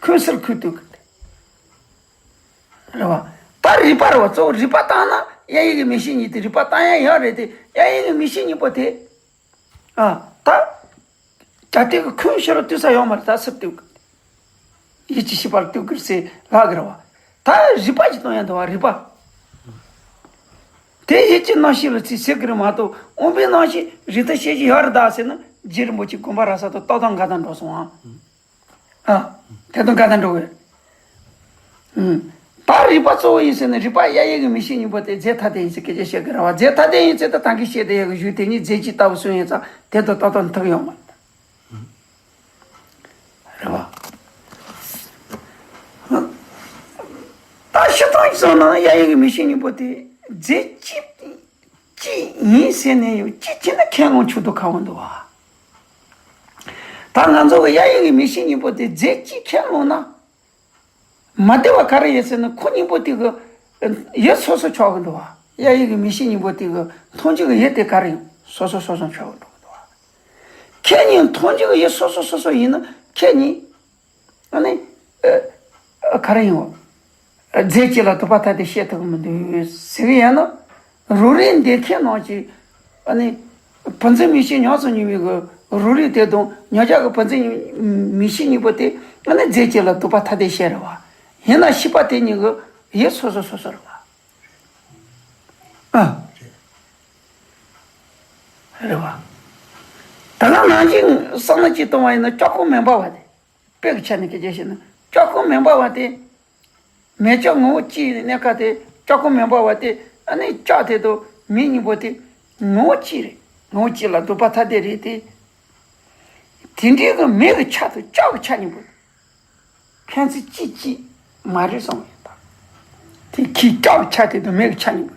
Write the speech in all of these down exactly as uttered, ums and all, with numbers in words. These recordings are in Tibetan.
ཁུན་སིལ་ཁུན་བཏུག་གི་རེད་བ། ད་རིག་པ་རེད་བ། གཙོ་བོ་རིག་པ་བཏང་ན་དབྱིན་ཡིག་གི་མིག་ཤེས་གཉིས་དེ་རིག་པ་བཏང་ཡ་ཡོད་རེད་དེ། དབྱིན་ཡིག་གི་མིག་ཤེས་གཉིས་པོ་དེ། ཨ། ད། གལ་ཏེ་གི་ཁུན་ཤོར་བཏུག་ས་ཡོད་མ་རེད། ད་སིལ་བཏུག་གི། ཡིད་ཀྱི་ཤེས་པ་ལ་བཏུག་གི་ཟེར་ལབ་གི་རེད་བ། ད་རིག་པ་ཞིག་གཏོང་ཡ་འདུག་བ། རིག་པ། དེ་ཡིད་ཀྱི་རྣམ་ཤེས་ལ་ཚིག་ཟེར་གི་རེད་མ་གཏོགས། དབང་པོའི་རྣམ་ཤེས་རིག་མཐའ་ཤེས་ཀྱི་ཡོད་རེད་ད་ཟེར་ན། རྗེ་རིན་པོ་ཆེ་དགོངས་པ་རབ་གསལ་དང་ཏག་ཏག་འགལ་ཟླ་འགྲོ་སོང་ཨ། ཨ། དེ་དང་འགལ་ཟླ་འགྲོ་གི་ཡོད། ཨུམ། ད་རིག་པ་གཙོ་བོ་ཡིན་ཟེར་ན། རིག་པ་དབྱིན་ཡིག་གི་མིག་ཤེས་གཉིས་པོ་དེ་རྫས་ཐ་དད་ཡིན་ཟེར་སྐད་ཆ་བཤད་གི་རེད་བ། རྫས་ཐ་དད་ཡིན་ཟེར་ད་ད་གིན་བཤད་བསྡད་ཡག་གི་གཞུག་དེ་གཉིས་རྫས་གཅིག་ལྟ་བུ་གསུངས་ཡོད་ཙང་། དེ་དང་ཏག་ཏག་ཐུག་ཡོད་མ་རེད། རེད་བ། ད་སྤྱིར་བཏང་ཡིན་སོང་ན་དབྱིན་ཡིག་གི་མིག་ཤེས་གཉིས་པོ་དེ་རྫས་གཅིག་གཅིག་ཡིན་ཟེར་ནས་ཡང་གཅིག་བྱས་ན་ཁས་ལེན་ཆོག་འདུག་ག་འོང་འདུག་བ། ད་ང་ཚོ་གི་དབྱིན་ཡིག་གི་མིག་ཤེས་གཉིས་པོ་དེ་རྫས་གཅིག་ཁས་ལེན་ན། མ་བདེ་བ་ག་རེ་ཡོད་ཟེར་ན། ཁོ་གཉིས་པོ་དེ་གི་ཡུལ་སོ་སོ་ཆགས་གི་འདུག་བ། དབྱིན་ཡིག་གི་མིག་ཤེས་གཉིས་པོ་དེ་གི་མཐོང་རྒྱུ་གི་ཡུལ་དེ་ག་རེ་ཡིན། སོ་སོ་སོ་སོ་ཆགས་གི་འགྲོ་གི་འདུག་བ། ཁྱེད་གཉིས་མཐོང་རྒྱུ་གི་ཡུལ་སོ་སོ་སོ་སོ་ཡིན་ན། ཁྱེད་གཉིས། ཨ་ནི། ཨ། ག་རེ་ཡིན་འོ། རྫས་གཅིག་ལ་སྡུད་པ་ཐ་དད་བཤད་ཐུབ་ཀྱི་མི་འདུག་ཟེར་གི་ཡིན་ན། རང་རིག་འདོད་མཁན་རྣམས་ཀྱིས། ཨ་ནི། བུམ་འཛིན་མིག་ཤེས་ཉམས་སུ་མྱོང་བའི་གི་རང་རིག་དེ་དང་ཉམས་ཆག་གི་བུམ་འཛིན་མིག་ཤེས་གཉིས་པོ་དེ། ཨ་ནི་རྫས་གཅིག་ལ་སྡུད་པ་ཐ་དད་བཤད་རེད་བ། ཡིན་ན་ཤེས་པ་དེ་གཉིས་ཀྱི་ཡུལ་སོ་སོ་སོ་སོ་རེད་བ། ཨ། རེད་བ། ད་ག་ནང་བཞིན་བསམ་བློ་གཅིག་གཏོང་བ་ཡིན་ན། ལྕགས་ཁོག་མེ་འབར་བ་དེ། དཔེ་གི་ཆ་ནས་སྐད་ཆ་བཤད་ན། ལྕགས་ཁོག་མེ་འབར་བ་དེ། མེ་ལྕགས་ངོ་བོ་གཅིག་ཡིན་གནས་སྐབས་དེ། ལྕགས་ཁོག་མེ་འབར་བ་དེ། ཨ་ནི་ལྕགས་དེ་དང་མེ་གཉིས་པོ་དེ་ངོ་བོ་གཅིག་རེད། ངོ་བོ་གཅིག་ལ་སྡུད་པ་ཐ་དད་རེད་དེ། དེ་འདྲའི་གི་མེ་གི་ཆ་དང་ལྕགས་གི་ཆ་གཉིས་པོ། ཕན་ཚུན་གཅིག་གཅིག་མ་རེད་གསུངས་ཡོད་ད། དེ་ཁྱི་ལྕགས་ཀྱི་ཆ་དེ་དང་མེ་གི་ཆ་གཉིས་པོ།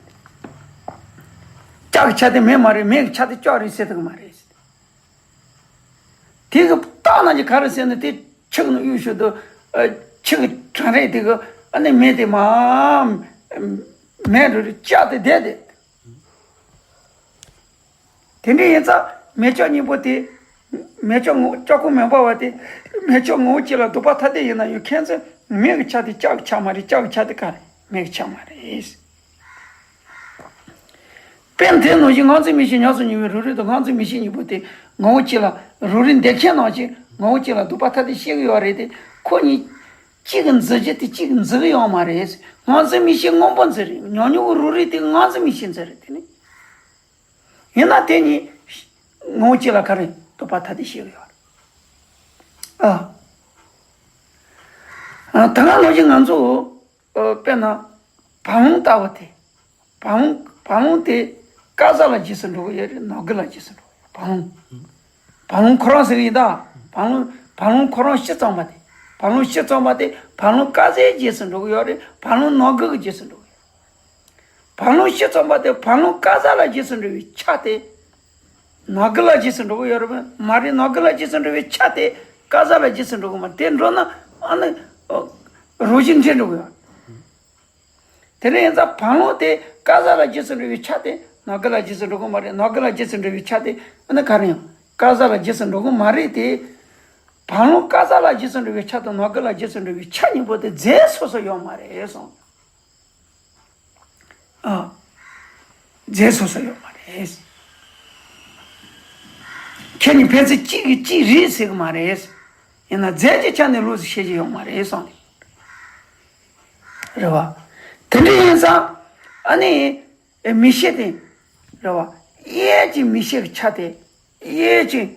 ལྕགས་ཀྱི་ཆ་དེ་མེ་མ་རེད། མེ་གི་ཆ་དེ་ལྕགས་རེད་ཟེར་ཐུབ་ཀྱི་མ་རེད། དེ་གི་རྟགས་རྣམས་ཀྱི་ག་རེ་ཟེར་ན། དེ་ཆུ་གི་གཡུག་ཞོར་དུ། ཨ། ཆུ་གི་གྲང་རེག་དེ་གི། ཨ་ནི་མེ་དེ་མར་མེ་འགྲོ་རེད། ལྕགས་དེ་བསྡད་དེ། དེ་འདྲ་ཡིན་ཙང་མེ་ལྕགས་གཉིས་པོ་དེ། མེ་ལྕགས་ངོ་ལྕགས་ཁོག་མེ་འབར་བ་དེ། མེ་ལྕགས་ངོ་བོ་གཅིག་ལ་སྡུད་པ་ཐ་དད་ཡིན་ན་ཡང་། ཁྱེད་ཚོས་མེ་གི་ཆ་དེ་ལྕགས་ཀྱི་ཆ་མ་རེད། ལྕགས་ཀྱི་ཆ་དེ་ག་རེད། མེ་གི་ཆ་མ་རེད། དཔེར་ན་དེ་ནང་བཞིན་སྔོ་འཛིན་མིག་ཤེས་ཉམས་སུ་མྱོང་བའི་རང་རིག་དང་། སྔོ་འཛིན་མིག་ཤེས་གཉིས་པོ་དེ་ངོ་བོ་གཅིག་ལ། རང་རིག་འདོད་མཁན་རྣམས་ཀྱིས་ངོ་བོ་གཅིག་ལ་སྡུད་པ་ཐ་དད་བཤད་གི་ཡོད་རེད་དེ། ཁོ་གཉིས་གཅིག་གིས་འཛིན་རྒྱུ་དེ་གཅིག་གིས་འཛིན་གི་ཡོད་མ་རེད། སྔོ་འཛིན་མིག་ཤེས་སྔོན་པོ་འཛིན་རེད། ཉམས་མྱོང་གི་རང་རིག་དེ་སྔོ་འཛིན་མིག་ཤེས་འཛིན་རེད། དེ་ནི། ཡིན་ན་དེ་གཉིས་ངོ་བོ་གཅིག་ལ་ག་རེ་སྡུད་པ་ཐ་དད་བཤད་གི་ཡོད་རེད། ཨ། ཨ། ད་ག་ནང་བཞིན་ང་ཚོ། ཨ། དཔེར་ན་བ་ལང་ལྟ་བུ་དེ། བ་ལང་། བ་ལང་དེ་ཀ་ཟ་ལ་རྗེས་སུ་འགྲོ་གི་ཡོད་རེད། ནོར་འཁྲུལ་ལ་རྗེས་སུ་འགྲོ་གི་ཡོད། བ་ལང་། བ་ལང་ཁོ་རང་ཟེར་གི་ཡིན་ད། བ་ལང་། བ་ལང་ཁོ་རང་སྤྱི་གཙང་མ་དེ། བ་ལང་སྤྱི་གཙང་མ་དེ་བ་ལང་ཀ་ཟའི་རྗེས་སུ་འགྲོ་གི་ཡོད་རེད། བ་ལང་ནོར་འཁྲུལ་གྱི་རྗེས་སུ་འགྲོ་གི་ཡོད། བ་ལང་སྤྱི་གཙང་མ་དེ་བ་ལང་ཀ་ཟ་ལ་རྗེས་སུ་འགྲོ་བའི་ཆ་དེ། ནོར་འཁྲུལ་ལ་རྗེས་སུ་འགྲོ་གི་ཡོད་རེད་མ་རེད། ནོར་འཁྲུལ་ལ་རྗེས་སུ་འགྲོ་བའི་ཆ་དེ་ཀ་ཟ་ལ་རྗེས་སུ་འགྲོ་གི་མ་རེད། དེ་འགྲོ་ན་ཨ་ནི། ཨ། རང་བཞིན་འཕྲད་འགྲོ་གི་ཡོད། དེ་འདྲ་ཡིན་ཙང་བ་ལང་དེ་ཀ་ཟ་ལ་རྗེས་སུ་འགྲོ་བའི་ཆ་དེ་ནོར་འཁྲུལ་ལ་རྗེས་སུ་འགྲོ་གི་མ་རེད། ནོར་འཁྲུལ་ལ་རྗེས་སུ་འགྲོ་བའི་ཆ་དེ་ཨ་ནི་ག་རེ་ཡང་ཀ་ཟ་ལ་རྗེས་སུ་འགྲོ་གི་མ་རེད་དེ། བ་ལང་ཀ་ཟ་ལ་རྗེས་སུ་འགྲོ་བའི་ཆ་དང་ནོར་འཁྲུལ་ལ་རྗེས་སུ་འགྲོ་བའི་ཆ་གཉིས་པོ་དེ་རྫས་སོ་སོ་ཡོད་མ་རེད་གསུངས། ཨ། རྫས་སོ་སོ་ཡོད་མ་རེད། ཁྱེད་གཉིས་ཕན་ཚུན་གཅིག་གིས་གཅིག་རེད་ཟེར་གི་མ་རེད། ཡིན་ན་རྫས་ཀྱི་ཆ་ནས་ལོག་ཟེར་བཤད་ཀྱི་ཡོད་མ་རེད་གསུངས་ནས། རེད་བ། དེ་འདྲ་ཡིན་ཙང་ཨ་ནི་མིག་ཤེས་དེ། རེད་བ། གཡས་ཀྱི་མིག་ཤེས་ཀྱི་ཆ་དེ། གཡས་ཀྱི།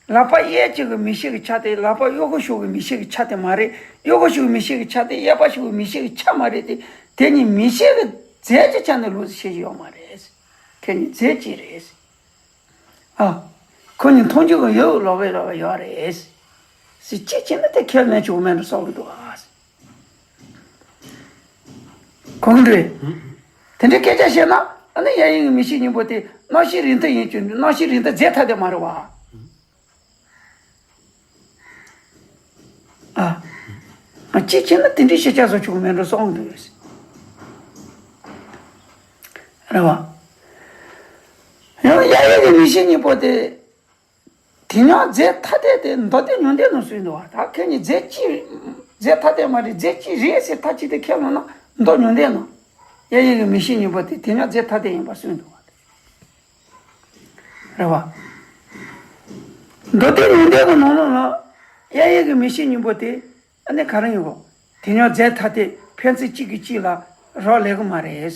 ལག་པ་གཡས་ཀྱི་གི་མིག་ཤེས་ཀྱི་ཆ་དེ་ལག་པ་གཡོན་ཕྱོགས་ཀྱི་མིག་ཤེས་ཀྱི་ཆ་དེ་མ་རེད། གཡོན་ཕྱོགས་ཀྱི་མིག་ཤེས་ཀྱི་ཆ་དེ་གཡས་པ་ཕྱོགས་ཀྱི་མིག་ཤེས་ཀྱི་ཆ་མ་རེད་དེ། དེ་གཉིས་མིག་ཤེས་ཀྱི་རྫས་ཀྱི་ཆ་ནས་ལོག་ཟེར་བཤད་ཀྱི་ཡོད་མ་རེད། ཁྱེད་གཉིས་རྫས་གཅིག་རེད། ཨ། ཁོ་གཉིས་མཐོང་རྒྱུ་གི་ཡུལ་ལོགས་ཀ་ལོགས་ཀ་ཡོད་རེད། ཟེར་གཅིག་བྱས་ན་དེ་ཁས་ལེན་ཆོག་མེད་འགྲོ་བསམ་གི་འདུག་ཨ། གོ་གི་འདུག་གས། དེ་འདྲའི་སྐད་ཆ་བཤད་ན་ཨ་ནི་དབྱིན་ཡིག་གི་མིག་ཤེས་གཉིས་པོ་དེ་རྣམ་ཤེས་རིག་མཐའ་ཡིན་གྱི། རྣམ་ཤེས་རིག་མཐའ་རྫས་ཐ་དད་མ་རེད་བ། ཨ། ཨ། གཅིག་བྱས་ན་དེ་འདྲའི་ཤེས་བྱ་བཟོ་ཆོག་གི་མེད་འགྲོ་བསམ་གི་འདུག་གས། རེད་བ། ཡང་དབྱིན་ཡིག་གི་མིག་ཤེས་གཉིས་པོ་དེ། དེ་ཡང་རྫས་ཐ་དད་དེ་མདོ་སྡེ་མྱང་འདས་ནང་གསུངས་འདུག་བ། ད་ཁྱེད་གཉིས་རྫས་གཅིག་ རྫས་ཐ་དད་མ་རེད། རྫས་གཅིག་རེད་ཟེར་ཐག་གཅོད་དེ་ཁས་བླངས་ན་མདོ་ཉུང་ལྡན་ནང་། དབྱར་ཡུལ་གྱི་མིག་ཤེས་གཉིས་པོ་དེ་དེ་ཉིད་རྫས་ཐ་དད་ཡིན་པར་གསུངས་འདུག་བ། རེད་བ། མདོ་སྡེ་ཉུང་ལྡན་གྱི་ནང་ལོགས་ལ། དབྱར་ཡུལ་གྱི་མིག་ཤེས་གཉིས་པོ་དེ། ཨ་ནི་ག་རེ་ཡིན་གོ། དེ་ཉིད་རྫས་ཐ་དད་ཕན་ཚུན་གཅིག་གིས་གཅིག་ལ་རག་ལས་ཀྱི་མ་རེད།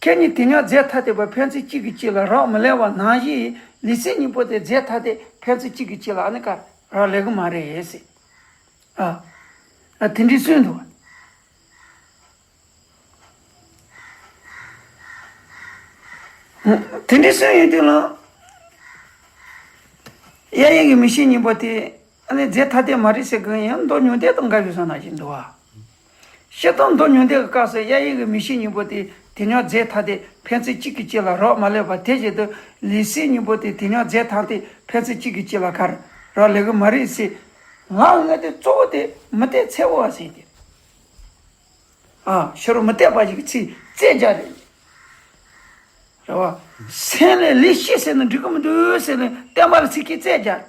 ཁྱེད་གཉིས་དེ་ཉིད་རྫས་ཐ་དད་པ་ཕན་ཚུན་གཅིག་གིས་གཅིག་ལ་རག་མི་ལས་པ་ནང་བཞིན། ལུས་སེམས་གཉིས་པོ་དེ་རྫས་ཐ་དད་ཕན་ཚུན་གཅིག་གིས་གཅིག་ལ་ཨ་ནི་ག་རག་ལས་ཀྱི་མ་རེད། ཨ། ཨ། དེ་འདྲའི་གསུངས་འདུག། དེ་འདྲའི་གསུངས་ཡོད་དུས་ལ། དབྱར་ཡུལ་གྱི་མིག་ཤེས་གཉིས་པོ་དེ། ཨ་ནི་རྫས་ཐ་དད་མ་རེད་ཟེར་གྱི་ཡང་མདོ་ཉུང་ལྡན་དང་འགལ་བའི་བཟོ་ནང་བཞིན་འདུག་བ། སྤྱིར་བཏང་མདོ་ཉུང་ལྡན་གྱི་སྐབས་སུ་དབྱར་ཡུལ་གྱི་མིག་ཤེས་གཉིས་པོ་དེ་དེ་ཉིད་རྫས་ཐ་དད་ཕན་ཚུན་གཅིག་གིས་གཅིག་ལ་རག་མ་ལས་པ་དེ་བཞིན་དུ་ལུས་སེམས་གཉིས་པོ་དེ་དེ་ཉིད་རྫས་ཐ་དད་ཕན་ཚུན་གཅིག་གིས་གཅིག་ལ་ག་རེ་རག་ལས་ཀྱི་མ་རེད་ཟེར། ལབ་ཡོང་དུས་གཙོ་བོ་དེ་མུ་སྟེགས་ཚེ་འོ་ཟེར་ཏེ། ཨ། ཕྱི་རོལ་མུ་སྟེགས་པ་ཞིག་གི་ཚིག་རྩད་རྒྱག་རེད། རེད་བ། སེམས་ལས་ལུས་སྐྱེས་ཟེར་ན་འགྲིག་གི་མི་འདུག་ཟེར་ནས་བསྟན་པ་ལ་ཚིག་གིས་རྩད་རྒྱག།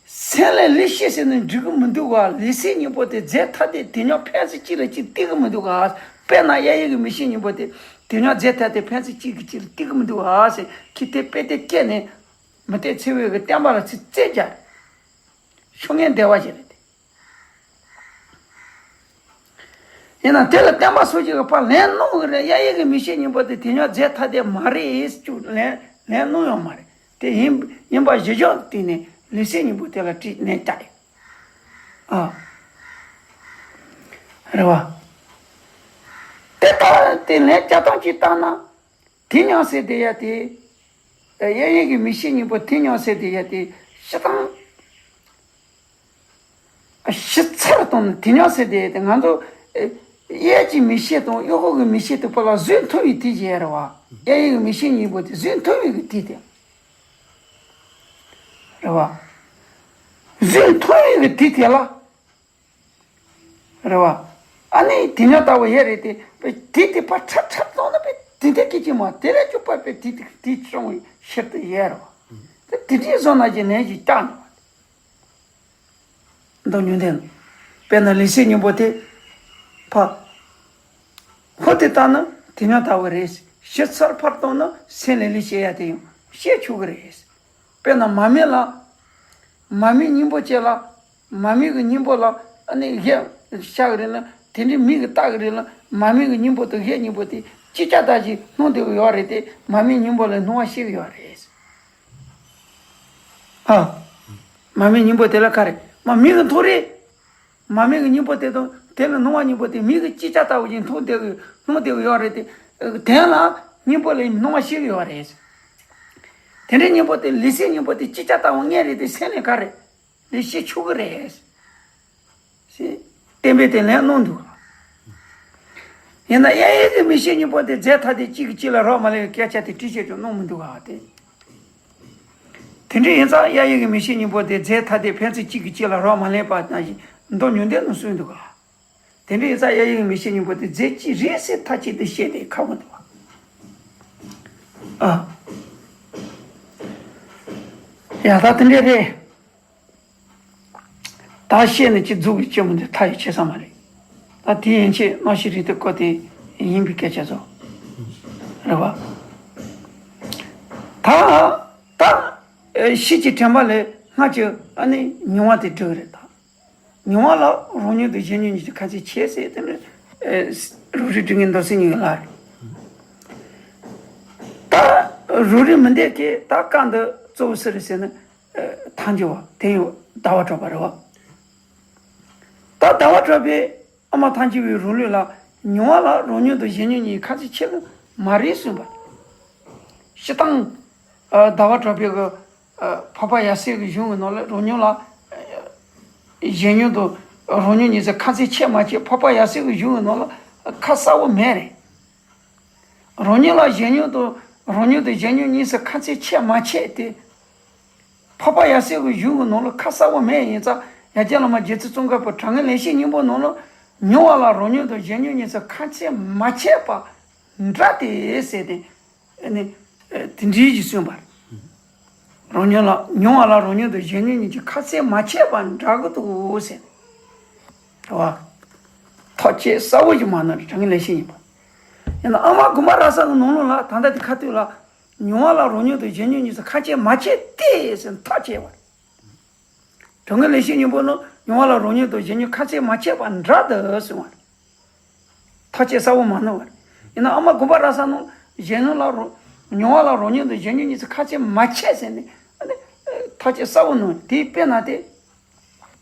སེམས་ལས་ལུས་སྐྱེས་ཟེར་ན་འགྲིག་གི་མི་འདུག་ག། ལུས་སེམས་གཉིས་པོ་དེ་རྫས་ཐ་དད་དེ་ཉིད་ཕན་ཚུན་གཅིག་ལ་གཅིག་གཏིག་གི་མི་འདུག་ག། དཔེར་ན་དབྱར་ཡུལ་གྱི་མིག་ཤེས་གཉིས་པོ་དེ་དེ་ཉིད་རྫས་ཐ་དད་ཕན་ཚུན་གཅིག་གིས་གཅིག་ལ་གཏིག་གི་མི་འདུག་ག་ཟེར་ཁྱི་དེ་དཔེ་དེ་བཀལ་ནས་མུ་སྟེགས་ཚེ་འོ་གི་བསྟན་པ་ལ་ཚིག་རྩད་རྒྱག། ཤུགས་ངན་བདེ་བ་ཞིག་རེད་དེ། ཡིན་ན་དེ་ལ་བསྟན་པ་སོ་སྐྱེ་གི་ཕར་ལན་གནང་གི་རེད། དབྱར་ཡུལ་གྱི་མིག་ཤེས་གཉིས་པོ་དེ་དེ་ཉིད་རྫས་ཐ་དད་མ་རེད་ཅུ་ལན་ལན་གནང་ཡོད་མ་རེད། དེ་ཡིན་ཡིན་པ་གཞི་བཞག་བསྟན་ནས་ལུས་སེམས་གཉིས་པོ་དེ་ལ་དྲིས་ནན་བསྐྱར་ཡོད། ཨ། རེད་བ། དེ་ལྟར་དེ་ལན་བསྐྱར་སྟངས་ཅིག་བལྟས་ན། དེ་ཉིད་ཟེར་དེ་ཡ་དེ། དབྱར་ཡུལ་གྱི་མིག་ཤེས་གཉིས་པོ་དེ་ཉིད་ཟེར་དེ་ཡ་དེ་སྤྱིར་བཏང་། ཕྱི་ཚར་དང་དེ་ཉིད་ཟེར་དེ་ཡ་དེ་ང་ཚོ། དབྱར་གྱི་མིག་ཤེས་དང་གཡོག་པོ་གི་མིག་ཤེས་དེ་བར་ལ་གཟུགས་མཐོང་བའི་དུས་ཀྱི་ཡ་རེད་བ། དབྱར་ཡུལ་གྱི་མིག་ཤེས་གཉིས་པོ་དེ་གཟུགས་མཐོང་བའི་གི་དུས་དེ། རེད་བ། གཟུགས་མཐོང་བའི་གི་དུས་དེ་ལ། རེད་བ། ཨ་ནི་དེ་ཉིད་ལྟ་བུ་ཡོད་རེད་དེ། དེ་དེ་ཕར་ཁྲབ་ཁྲབ་གཏོང་ན་པས་དེ་འདྲ་སྐད་ཅིག་མ་དེ་ལས་བཅུག་པ་པས་དེ་དེ་དེ་བྱུང་བའི་ཕྱིར་དུ་ཡོད་རེད་བ། དེ་དེ་འདྲའི་བཟོ་ན་ཅི་ནས་ཅི་བཏང་འདུག་མདོ་ཉུང་ལྡན། དཔེར་ན་ལུས་སེམས་གཉིས་པོ་དེ། ཕ། ཧོ་དེ་ལྟ་ན་དེ་ཉིད་ལྟ་བུ་རེད། ཕྱི་ཚར་ཕར་གཏོང་ན་སེམས་ལས་ལུས་སྐྱེ་ཡ་དེ་ཡང་བཤད་ཆོག་གི་རེད། དཔེར་ན་མར་མེ་ལ། མར་མེའི་སྙིང་པོ་བཅས་ལ། མར་མེ་གི་སྙིང་པོ་ལ་ཨ་ནི་གཞལ་བྱ་གི་རེད་ལ། དེ་འདྲའི་མིག་གིས་བལྟ་གི་རེད་ལ། མར་མེ་གི་སྙིང་པོ་དང་གཞལ་སྙིང་པོ་དེ་ཅིག་ཅར་ལྟ་ཞིག་སྣང་བསྡད་གི་ཡོད་རེད་དེ། མར་མེའི་སྙིང་པོ་ལ་སྣང་བ་ཤེས་གི་ཡོད་རེད། ཨ། མར་མེའི་སྙིང་པོ་དེ་ལ་ག་རེ། མར་མེ་གིས་མཐོང་རེད། མར་མེ་གི་སྙིང་པོ་དེ་དང་དེ་ལ་སྣང་བ་སྙིང་པོ་དེ་མིག་གིས་ཅིག་ཅར་ལྟ་བུ་ཞིག་མཐོང་བསྡད་གི་སྣང་བསྡད་གི་ཡོད་རེད་དེ། དེ་ལ་སྙིང་པོ་ལ་སྣང་བ་ཤེས་གི་ཡོད་རེད། དེ་འདྲའི་སྙིང་པོ་དེ་ལུས་སེམས་སྙིང་པོ་དེ་ཅིག་ཅར་ལྟ་བུ་ངེས་རེད་དེ་སེམས་ལས་ག་རེ། ལས་བྱེད་ཆོག་གི་རེད། ཞེས་བསྟན་པས་དེ་ལན་གནང་འདུག། ཡིན་ན་དབྱར་ཡུལ་གྱི་མིག་ཤེས་གཉིས་པོ་དེ་རྫས་ཐ་དད་གཅིག་གིས་གཅིག་ལ་རག་མ་ལས་པའི་སྐད་ཆ་དེ་དྲི་བཤད་ཀྱང་གནང་མི་འདུག་ག་དེ། དེ་འདྲ་ཡིན་ཙང་དབྱར་ཡུལ་གྱི་མིག་ཤེས་གཉིས་པོ་དེ་རྫས་ཐ་དད་ཕན་ཚུན་གཅིག་གིས་གཅིག་ལ་རག་མ་ལས་པ་ནང་བཞིན་མདོ་ཉུང་ལྡན་ནང་གསུངས་འདུག་ག། དེ་འདྲ་ཡིན་ཙང་དབྱར་ཡུལ་གྱི་མིག་ཤེས་གཉིས་པོ་དེ་རྫས་གཅིག་རེད་ཟེར་ཐག་བཅད་དེ་བཤད་དེ་ཁག་པོ་འདུག་ག། ཨ། ཡ་ད་དེ་འདྲ་རེད། ད་བཤད་ནས་ཅི་རྫོགས་ཀྱི་སྐྱེ་མི་འདི་མཐའ་ཡས་ཆེ་ས་མ་རེད། ད་དེ་ཡན་ཆད་རྣམ་ཤེས་རིག་སྟོབས་སྐོར་དེ་ཡིན་པའི་སྐད་ཆ་ཚོ། རེད་བ། ད་ད་ཨེ་ཕྱིས་ཀྱི་དྲན་པ་ལས་སྔར་གྱི་ཨ་ནི་མྱོང་བ་དེ་འགྲིག་རེད་ད། མྱོང་བ་ལ་རང་མྱོང་དང་གཞན་མྱོང་གཉིས་ཀྱི་ཁ་ཚིག་ཆད་ཟེར་དེ་ནི་ཨེ་རོ་རི་དྲི་ངན་མདོ་སེམས་གཉིས་ཀྱི་ལ་རེད། ད་རོ་རི་མི་འདེད་ཀྱི་ད་བཀའ་འདི་གཙོ་བོ་སུ་རེད་ཟེར་ན། ཐལ་འགྱུར་བ་དེ་ཡང་ཟླ་བ་གྲགས་པ་རེད་བ། ད་ཟླ་བ་གྲགས་པས་ཨ་མ་ཐལ་འགྱུར་བའི་རང་ལུགས་ལ་མྱོང་བ་ལ་རང་མྱོང་དང་གཞན་མྱོང་གཉིས་ཁ་ཚིག་ཆད་ལུགས་མ་རེད་གསུངས་པ། སྤྱིར་བཏང་ཟླ་བ་གྲགས་པའི་གི་འཕགས་པ་ཡབ་སྲས་ཀྱི་གཞུང་གི་ནང་ལ་རང་མྱོང་ལ་གཞན་མྱོང་དང་རང་མྱོང་གཉིས་སུ་ཁ་ཚིག་ཆད་མ་ཆད་འཕགས་པ་ཡབ་སྲས་ཀྱི་གཞུང་གི་ནང་ལ་ཁ་གསལ་བོ་མེད་རེད། རང་ཉིད་ལ་གཞན་ཉིད་དང་རང་ཉིད་དང་གཞན་ཉིད་གཉིས་སུ་ཁ་ཚིག་ཆད་མ་ཆད་དེ། འཕགས་པ་ཡབ་སྲས་ཀྱི་གཞུང་གི་ནང་ལ་ཁ་གསལ་བོ་མེད། ཡིན་ཙང་ཡ་རྒྱལ་བླ་མ་རྗེ་བཙུན་ཙོང་ཁ་པའི་དྲང་ངེས་ལེགས་བཤད་སྙིང་པོ་ནང་ལ་མྱོང་བ་ལ་རང་ཉིད་དང་གཞན་ཉིད་གཉིས་སུ་ཁ་ཚིག་མ་ཆད་པ་འདྲ་སྟེ་ཟེར་ཏེ། ཨ་ནི་དེ་འདྲའི་ཞིག་གསུངས་པ་རེད། རང་ཉིད་ལ་མྱོང་བ་ལ་རང་ཉིད་དང་གཞན་ཉིད་གཉིས་ཀྱི་ཁ་ཚད་མ་ཆད་པ་འདྲ་གི་འདུག་ཟེར། རེད་བ། ཐག་བཅད་གསལ་བོ་ཞིག་མ་གནང་རེད། དྲང་ངེས་ལེགས་བཤད་སྙིང་པོ། ཡིན་ན་ཨ་མ་དགོན་པ་ར་ས་གི་ནང་ལོགས་ལ་ད་ལྟ་དེ་ཁ་ཐུག་ལ། མྱོང་བ་ལ་རང་ཉིད་དང་གཞན་ཉིད་གཉིས་སུ་ཁ་ཆད་མ་ཆད་དེ་ཟེར་ཐག་བཅད་པ་རེད། དྲང་ངེས་ལེགས་བཤད་སྙིང་པོ་ནི་མྱོང་བ་ལ་རང་ཉིད་དང་གཞན་ཉིད་ཁ་ཚད་མ་ཆད་པ་འདྲ་འདུག་གསུངས་པ་རེད། ཐག་བཅད་གསལ་བོ་མ་གནང་བར། ཡིན་ན་ཨ་མ་དགོན་པ་ར་ས་ནང་གཞན་ཉིད་ལ་རོ། མྱོང་བ་ལ་རང་ཉིད་དང་གཞན་ཉིད་གཉིས་སུ་ཁ་ཚད་མ་ཆད་ཟེར་ནས་ཨ་ནི་ཐག་བཅད་གསལ་བོ་གནང་། དེའི་དཔེར་ན་དེ།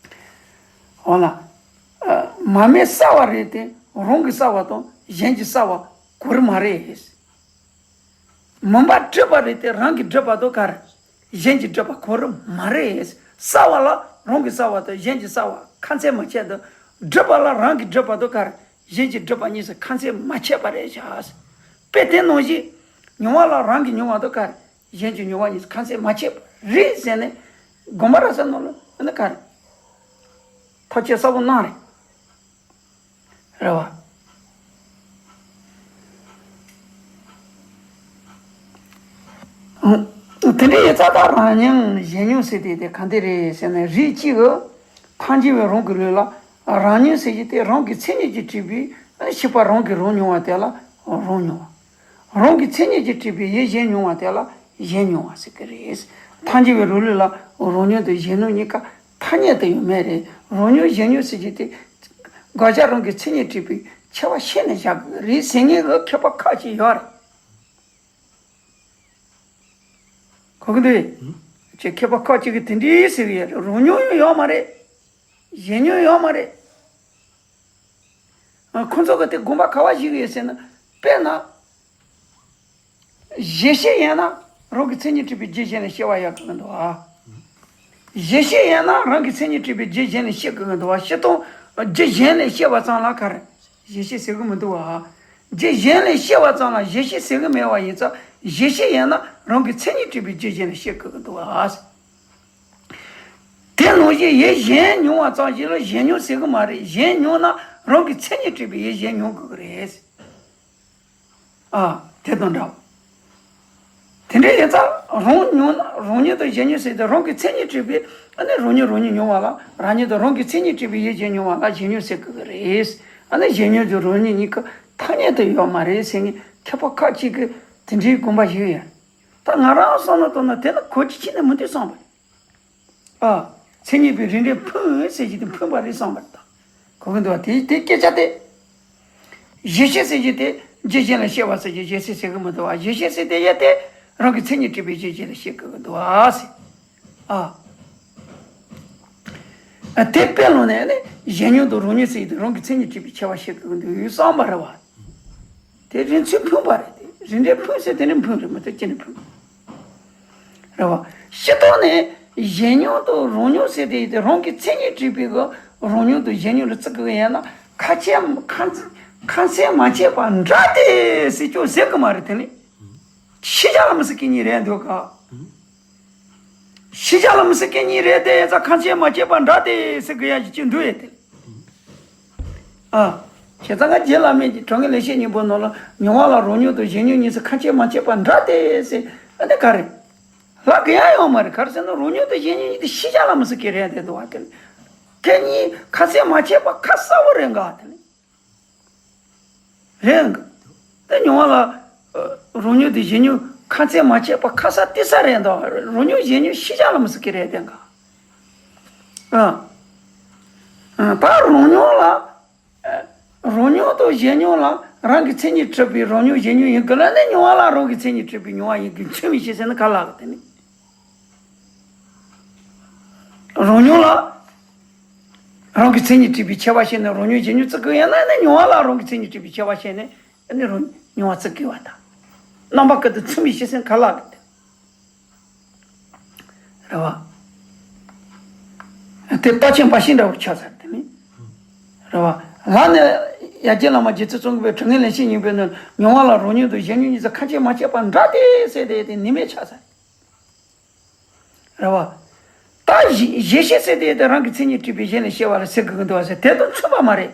འོ་ལ། མ་སྨད་གསལ་བ་རེད་དེ་རང་གི་གསལ་བ་དང་གཞན་གྱི་གསལ་བ་གོ་རིམ་མ་རེད། མུན་པ་སྒྲིབ་པ་རེད་དེ་རང་གི་སྒྲིབ་པ་དང་ག་རེ། གཞན་གྱི་སྒྲིབ་པ་གོ་རིམ་མ་རེད། གསལ་བ་ལ་རང་གི་གསལ་བ་དང་གཞན་གྱི་གསལ་བ་ཁ་ཚད་མ་ཆད་དུ། སྒྲིབ་པ་ལ་རང་གི་སྒྲིབ་པ་དང་ག་རེ། གཞན་གྱི་སྒྲིབ་པ་གཉིས་སུ་ཁ་ཚད་མ་ཆད་པ་རེད་བཞག། དཔེ་དེ་ནང་བཞིན། མྱོང་བ་ལ་རང་གི་མྱོང་བ་དང་ག་རེ། གཞན་གྱི་མྱོང་བ་གཉིས་སུ་ཁ་ཚད་མ་ཆད་པ་རེད་ཟེར་ནས། དགོན་པ་ར་ས་ནང་ལ་ཨ་ནི་ག་རེ། ཐག་བཅད་གསལ་བོ་གནང་རེད། རེད་བ། དེ་འདྲའི་ཡིན་ཙང་ད་རང་མྱོང་གཞན་མྱོང་ཟེར་དེ་དེ་ག་འདྲ་རེད་ཟེར་ན། རིགས་གཅིག་གི་ཐལ་འགྱུར་བའི་རང་གི་ལུགས་ལ་རང་མྱོང་ཟེར་གྱི་དེ་རང་གི་མཚན་ཉིད་ཀྱིས་གྲུབ་པའི་ཤེས་པ་རང་གིས་རང་མྱོང་བ་དེ་ལ་རང་མྱོང་བ། རང་གི་མཚན་ཉིད་ཀྱིས་གྲུབ་པའི་ཡུལ་གཞན་མྱོང་བ་དེ་ལ་གཞན་མྱོང་བ་ཟེར་གྱི་རེད། ཐལ་འགྱུར་བའི་རང་ལུགས་ལ་རང་མྱོང་དང་གཞན་མྱོང་གཉིས་ཀ་ཐ་སྙད་དུ་ཡོད་མེད་རེད། རང་མྱོང་གཞན་མྱོང་ཟེར་གྱི་དེ། དགག་བྱ་རང་གི་མཚན་ཉིད་གྲུབ་པའི་ཁྱད་པར་ཕྱེ་ནས་བཞག་གི་རེད་ཟེར་མཁན་གྱི་མཁས་པ་ཁག་ཅིག་ཡོད་རེད། གོ་གི་འདུག་ཅེས་མཁས་པ་ཁག་ཅིག་གིས་དེ་འདྲའི་ཟེར་གྱི་ཡོད་རེད། རང་མྱོང་ཡང་ཡོད་མ་རེད། གཞན་མྱོང་ཡོད་མ་རེད། ཁོ་ཚོ་གི་དེ་དགོངས་པ་ག་བ་བཞེས་ཀྱི་ཡོད་ཟེར་ན། དཔེར་ན། གཞི་ཤེས་ཡིན་ན་རང་གི་མཚན་ཉིད་གྲུབ་པའི་རྒྱུ་གཞན་ལ་སྐྱེ་བ་ཡོད་དགོས་ཀྱི་འདུག་ཨ། གཞི་ཤེས་ཡིན་ན་རང་གི་མཚན་ཉིད་གྲུབ་པའི་རྒྱུ་གཞན་ལ་སྐྱེ་དགོས་ཀྱི་འདུག་ཨ། སྤྱིར་བཏང་རྒྱུ་གཞན་ལ་སྐྱེ་བ་ཙམ་ལ་ག་རེ། གཞི་ཤེས་ཟེར་གྱི་མི་འདུག་ཨ། རྒྱུ་གཞན་ལ་སྐྱེ་བ་ཙམ་ལ་གཞི་ཤེས་ཟེར་གྱི་མེད་པ་ཡིན་ཙང་། གཞི་ཤེས་ཡིན་ན་རང་གི་མཚན་ཉིད་གྲུབ་པའི་རྒྱུ་གཞན་ལ་སྐྱེ་དགོས་ཀྱི་འདུག་ཨ། དེ་ནང་བཞིན་ཡུལ་གཞན་མྱོང་བ་ཙམ་ཞིག་ལ་གཞན་མྱོང་ཟེར་གྱི་མ་རེད། གཞན་མྱོང་ན་རང་གི་མཚན་ཉིད་གྲུབ་པའི་ཡུལ་གཞན་མྱོང་དགོས་ཀྱི་རེད། ཨ། དེ་དང་འདྲ། དེ་འདྲ་ཡིན་ཙང་རང་མྱོང་ན་རང་མྱོང་དང་གཞན་མྱོང་ཟེར་ཏེ་རང་གི་མཚན་ཉིད་གྲུབ་པའི་ཨ་ནི་རང་མྱོང་རང་ཉིད་མྱོང་བ་ལ་རང་ཉིད་དང་རང་གི་མཚན་ཉིད་གྲུབ་པའི་ཡུལ་གཞན་མྱོང་བ་ལ་གཞན་མྱོང་ཟེར་དགོས་ཀྱི་རེད། ཨ་ནི་གཞན་མྱོང་དང་རང་མྱོང་གཉིས་ཀ་ཐ་སྙད་དུ་ཡོད་མ་རེད་ཟེར་མཁན་མཁས་པ་ཁག་ཅིག་གིས་དེ་འདྲའི་དགོངས་པ་བཞེས་ཡོད། ད་ང་རང་བསམ་བློ་བཏང་ན་དེ་ལ་གོ་རྒྱུ་ཁྱོན་ནས་མི་འདུག་བསམ་པ་རེད། ཨ། མཚན་ཉིད་པའི་རིགས་འགྲེ་ཕུང་ཟེར་གྱི་དེ་ཕུང་པ་རེད་བསམ་པ་རེད་ད། གོ་གི་འདུག་བ། དེ་དེ་སྐད་ཆ་དེ། གཞི་ཤེས་ཟེར་གྱི་དེ་རྒྱུ་གཞན་ལ་སྐྱེ་བ་ཟེར་གྱི་གཞི་ཤེས་ཟེར་གྱི་མི་འདུག་བ། གཞི་ཤེས་ཟེར་དེ་ཡ་དེ་རང་གི་མཚན་ཉིད་གྲུབ་པའི་རྒྱུ་གཞན་ལ་སྐྱེ་དགོས་ཀྱི་འདུག་བ་ཟེར། ཨ། ཨ། དེ་དཔེ་ལོང་ནས་ནི་གཞན་མྱོང་དང་རང་མྱོང་ཟེར་གྱི་དེ་རང་གི་མཚན་ཉིད་གྲུབ་པའི་ཁྱད་པར་སྐྱེ་དགོས་ཀྱི་འདུག་བསམ་པ་རེད་བ། དེ་རིགས་ཚུལ་ཕུང་པ་རེད་དེ། རིགས་འགྲེ་ཕུང་ཟེར་དེ་ནི་ཕུང་རེད་མ་གཏོགས་ཅི་ནི་ཕུང་། རེད་བ། སྤྱིར་བཏང་ནས་གཞན་མྱོང་དང་རང་མྱོང་ཟེར་དེ་ཡིན་ཏེ་རང་གི་མཚན་ཉིད་གྲུབ་པའི་གི་རང་མྱོང་དང་གཞན་མྱོང་ལ་བརྩི་དགོས་ཡིན་ན་ཁ་ཆད་ཁ་ཁ་ཚད་མ་ཆད་པ་འདྲ་སྟེ་ཟེར་ཅུང་ཟེར་གི་མ་རེད་དེ་ནི། ཤེས་བྱ་ལ་མི་ཟེར་གི་གཉིས་རེད་འདུག་ག་ཤེས་བྱ་ལ་མི་ཟེར་གི་གཉིས་རེད་དེ་ཡིན་ཙང་ཁ་ཆད་མ་ཆད་པ་འདྲ་སྟེ་ཟེར་གི་ཡ་ཞིག་ཅིག་འདུག་ཡ་དེ། ཨ། བྱས་ཙང་ང་རྗེ་བླ་མའི་གྲོང་ཁྱེར་ལེགས་བཤད་སྙིང་པོ་ནང་ལ་མྱོང་བ་ལ་རང་མྱོང་དང་གཞན་མྱོང་གཉིས་སུ་ཁ་ཆད་མ་ཆད་པ་འདྲ་སྟེ་ཟེར། ཨ་ནི་ག་རེ། ལབ་གི་ཡ་ཡོད་མ་རེད། ག་རེ་ཟེར་ན་རང་མྱོང་དང་གཞན་མྱོང་གཉིས་དེ་ཤེས་བྱ་ལ་མི་ཟེར་གི་རེད་དེ་འདུག་བ་དེ། དེ་གཉིས་ཁ་ཆད་མ་ཆད་པ་ཁ་གསལ་པོ་རེད་འགའ་དེ་ནི། རེད་འགའ། དེ་མྱོང་བ་ལ་ཨ། རང་མྱོང་དང་གཞན་མྱོང་ཁ་ཆད་མ་ཆད་པ་ཁ་གསལ་ཏོག་ཙམ་རེད་འདུག་རང་མྱོང་གཞན་མྱོང་ཤེས་བྱ་ལ་མི་ཟེར་གི་རེད་དེ་འགའ། ཨ། ཨ། ད་རང་མྱོང་ལ། རང་མྱོང་དང་གཞན་མྱོང་ལ་རང་གི་མཚན་ཉིད་གྲུབ་པའི་རང་མྱོང་གཞན་མྱོང་ཡིན་དགོས་ལ་ནི་མྱོང་བ་ལ་རང་གི་མཚན་ཉིད་གྲུབ་པའི་མྱོང་བ་ཡིན་དགོས་མཚོན་མི་ཤེས་ཟེར་ན་ག་ལ་གི་དེ་ནི། རང་མྱོང་ལ་རང་གི་མཚན་ཉིད་གྲུབ་པའི་ཁྱད་པར་ཕྱེ་ནས་རང་མྱོང་གཞན་མྱོང་བརྩི་དགོས་ཡིན་ན་ནི་མྱོང་བ་ལ་རང་གི་མཚན་ཉིད་གྲུབ་པའི་ཁྱད་པར་ཕྱེ་ནས་ནི་རང་མྱོང་བ་བརྩི་དགོས་པ་དང་། རྣམ་པ་ཀུན་ཏུ་མཚོན་མི་ཤེས་ཟེར་ན་ག་ལ་གི་དེ། རེད་བ། དེ་རྟགས་ཆོས་འབའ་ཞིག་འདྲ་བོར་ཆགས་ཚར་དེ་ནི། རེད་བ། ལར་ནས་ཡར་རྒྱས་བླ་མ་རྗེ་བཙུན་ཙོང་ཁའི་དྲང་ངེས་ལེགས་བཤད་སྙིང་པོའི་ནང་མྱོང་བ་ལ་རང་མྱོང་དང་གཞན་མྱོང་གཉིས་སུ་ཁ་ཆད་མ་ཆད་པ་འདྲ་སྟེ་ཟེར་དེ་དེ་ནི་མེད་ཆགས་ཚར། རེད་བ། ད་གཞི་གཞི་ཤེས་ཟེར་དེ་དེ་རང་གི་མཚན་ཉིད་གྲུབ་པའི་གཞན་ལ་སྐྱེ་བ་ལ་ཟེར་དགོས་ཀྱི་འདུག་བ་ཟེར་དེ་དང་མཚུངས་པ་མ་རེད།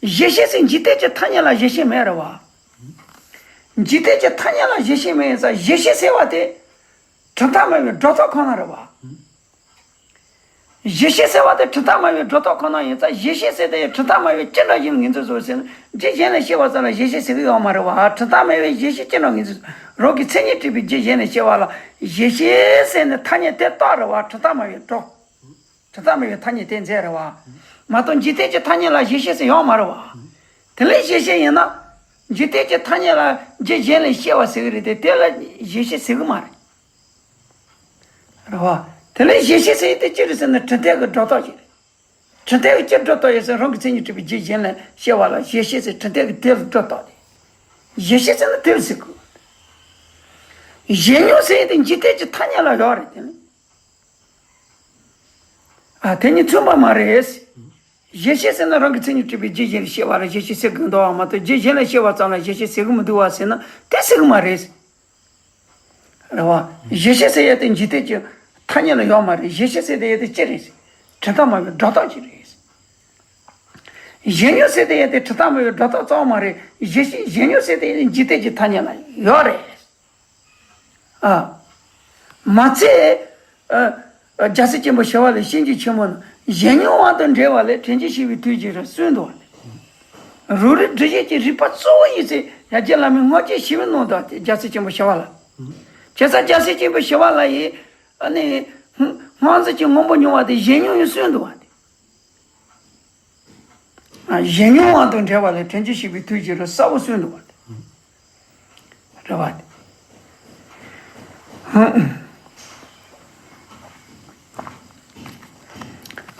གཞི་ཤེས་ཟེར་འཇིག་རྟེན་གྱི་ཐ་སྙད་ལ་གཞི་ཤེས་མེད་རེད་བ། འཇིག་རྟེན་གྱི་ཐ་སྙད་ལ་གཞི་ཤེས་མེད་ཡིན་ཙང་གཞི་ཤེས་ཟེར་བ་དེ། གྲུབ་མཐའ་སྨྲ་བའི་སྒྲོ་འདོགས་ཁོ་ན་རེད་བ། གཞི་ཤེས་ཟེར་བ་དེ་གྲུབ་མཐའ་སྨྲ་བའི་སྒྲོ་འདོགས་ཁོ་ན་ཡིན་ཙང་གཞི་ཤེས་ཟེར་དེ་གྲུབ་མཐའ་སྨྲ་བའི་སྤྱི་སྒྲ་གཞན་ལ་ངོས་འཛིན་བཟོ་ཟེར་ན་རྒྱུ་གཞན་ལ་སྐྱེ་བ་ཙམ་ལ་གཞི་ཤེས་ཟེར་གི་ཡོད་མ་རེད་བ། གྲུབ་མཐའ་སྨྲ་བའི་གཞི་ཤེས་སྤྱི་སྒྲ་ངོས་འཛིན་རང་གི་མཚན་ཉིད་སྒྲུབ་པའི་རྒྱུ་གཞན་ལ་སྐྱེ་བ་ལ་གཞི་ཤེས་ཟེར་ནས་ཐ་སྙད་དེ་བཏགས་རེད་བ། གྲུབ་མཐའ་སྨྲ་བའི་སྒྲོ། གྲུབ་མཐའ་སྨྲ་བའི་ཐ་སྙད་དེ་མཛད་རེད་བ། མ་གཏོགས་འཇིག་རྟེན་གྱི་ཐ་སྙད་ལ་གཞི་ཤེས་ཟེར་ཡོད་མ་རེད་བ། དེ་ལས་གཞི་ཤེས་ཡིན་ན། འཇིག་རྟེན་གྱི་ཐ་སྙད་ལ་རྒྱུ་གཞན་ལས་སྐྱེ་བ་ཟེར་གི་རེད་དེ་དེ་ལ་གཞི་ཤེས་ཟེར་གི་མ་རེད། རེད་བ། དེ་ལས་གཞི་ཤེས་ཟེར་ཡི་དེ་ཅི་རེད་ཟེར་ན་གྲུབ་མཐའ་གི་སྒྲོ་འདོགས་ཤིག་རེད། གྲུབ་མཐའ་གི་སྤྱི་སྒྲོ་འདོགས་ཡོད་ཟེར་རང་གི་མཚན་ཉིད་སྒྲུབ་པའི་རྒྱུ་གཞན་ལས་སྐྱེ་བ་ལ་གཞི་ཤེས་ཟེར་གྲུབ་མཐའ་གི་དེ་ལ་སྒྲོ་འདོགས་ཏེ། གཞི་ཤེས་ཟེར་ན་དེ་ལ་ཟེར་གི། གཞན་ཉིད་ཟེར་ཡི་དེ་འཇིག་རྟེན་གྱི་ཐ་སྙད་ལ་ཡོད་རེད་དེ་ནི། ཨ། དེ་གཉིས་མཚུངས་པ་མ་རེད། གཞི་ཤེས་ཟེར་ན་རང་གི་མཚན་ཉིད་སྒྲུབ་པའི་རྒྱུ་གཞན་ལ་སྐྱེ་བ་ལ་གཞི་ཤེས་ཟེར་གི་འདུག་བ་མ་གཏོགས་རྒྱུ་གཞན་ལ་སྐྱེ་བ་ཙམ་ལ་གཞི་ཤེས་ཟེར་གི་མི་འདུག་བ་ཟེར་ན་དེ་ཟེར་གི་མ་རེད། རེད་བ། གཞི་ཤེས་ཟེར་ཡ་དེ་འཇིག་རྟེན་གྱི་ཐ་སྙད་ལ་ཡོད་མ་རེད། གཞི་ཤེས་ཟེར་དེ་ཡ་དེ་ཅི་རེད། གྲུབ་མཐའ་སྨྲ་བའི་སྒྲོ་འདོགས་ཅིག་རེད། གཞན་ཉིད་ཟེར་དེ་ཡ་དེ་གྲུབ་མཐའ་སྨྲ་བའི་སྒྲོ་འདོགས་གཙོ་བོ་མ་རེད། གཞི་ཤེས་གཞན་ཉིད་ཟེར་དེ་ཡ་དེ་འཇིག་རྟེན་གྱི་ཐ་སྙད་ལ་ཡོད་རེད། ཨ། མ་ཚད། ཨ། རྒྱལ་སྲས་ཆེན་པོ་ཞི་བ་ལྷའི་བྱིན་གྱིས་ཆེན་པོ་ན་གཞན་ཉིད་དབང་དུ་འབྲེལ་བ་ལས་དྲན་ཅིང་ཤེས་པའི་དུས་ཀྱི་རིང་གསུངས་འདུག་བ། རང་རིག་སྒྲིབ་བྱེད་ཀྱི་རིག་པ་གཙོ་བོ་ཡིན་ཚེ་ཡར་རྒྱས་བླ་མའི་དངོས་རྗེས་ཞི་བའི་ནང་དུ་སྟེ་རྒྱལ་སྲས་ཆེན་པོ་ཞི་བ་ལྷ། བྱས་ཙང་རྒྱལ་སྲས་ཆེན་པོ་ཞི་བ་ལྷ་ཡིས་ཨ་ནི་སྔོ་འཛིན་གྱི་སྔོན་པོ་མྱོང་བ་དེ་གཞན་ཉིད་ཡིན་གསུངས་འདུག་བ། ཨ། གཞན་ཉིད་དབང་དུ་འབྲེལ་བ་ལས་དྲན་ཅིང་ཤེས་པའི་དུས་ཀྱི་རིང་གསལ་བོ་གསུངས་འདུག་བ། རེད་བ།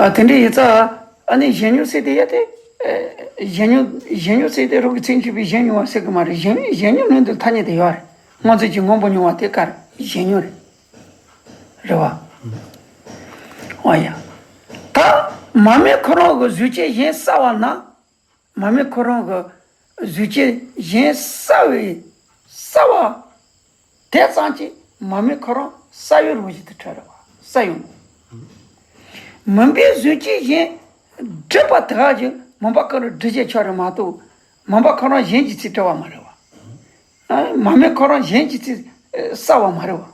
ཨ། དེ་འདྲ་ཡིན་ཙང་ཨ་ནི་གཞན་ཉིད་ཟེར་དེ་ཡ་དེ། ཨ། གཞན་ཉིད་གཞན་ཉིད་ཟེར་དེ་རང་གི་མཚན་ཉིད་པའི་གཞན་མྱོང་བ་ཟེར་གི་མ་རེད། གཞན་གཞན་ཉིད་མིང་དུ་ཐ་སྙད་དེ་ཡོད་རེད། སྔོ་འཛིན་གྱི་སྔོན་པོ་མྱོང་བ་དེ་ག་རེ་གཞན་ཉིད་རེད། རེད་བ། འོ་ཡ། ད་མར་མེ་ཁོ་རང་གི་གཟུགས་ཅན་གཞན་བསལ་བ་ན། མར་མེ་ཁོ་རང་གི་གཟུགས་ཅན་གཞན་བསལ་བའི་བསལ་བ་དེ་ཙམ་གྱིས་མར་མེ་ཁོ་རང་བསལ་ཡུལ་རང་བཞིན་དུ་གྲུབ་རེད་བ། བསལ་ཡུལ། མུན་པས་གཟུགས་ཅན་གཞན་སྒྲིབ་པ་དེ་ག་ཅིག་མུན་པ་ཁོ་རང་སྒྲིབ་བྱེད་ཆགས་རེད་མ་གཏོགས་མུན་པ་ཁོ་རང་གཞན་གྱི་ཚིག་སྒྲིབ་པ་མ་རེད་བ། མར་མེ་ཁོ་རང་གཞན་གྱི་ཚིག་བསལ་བ་མ་རེད་བ།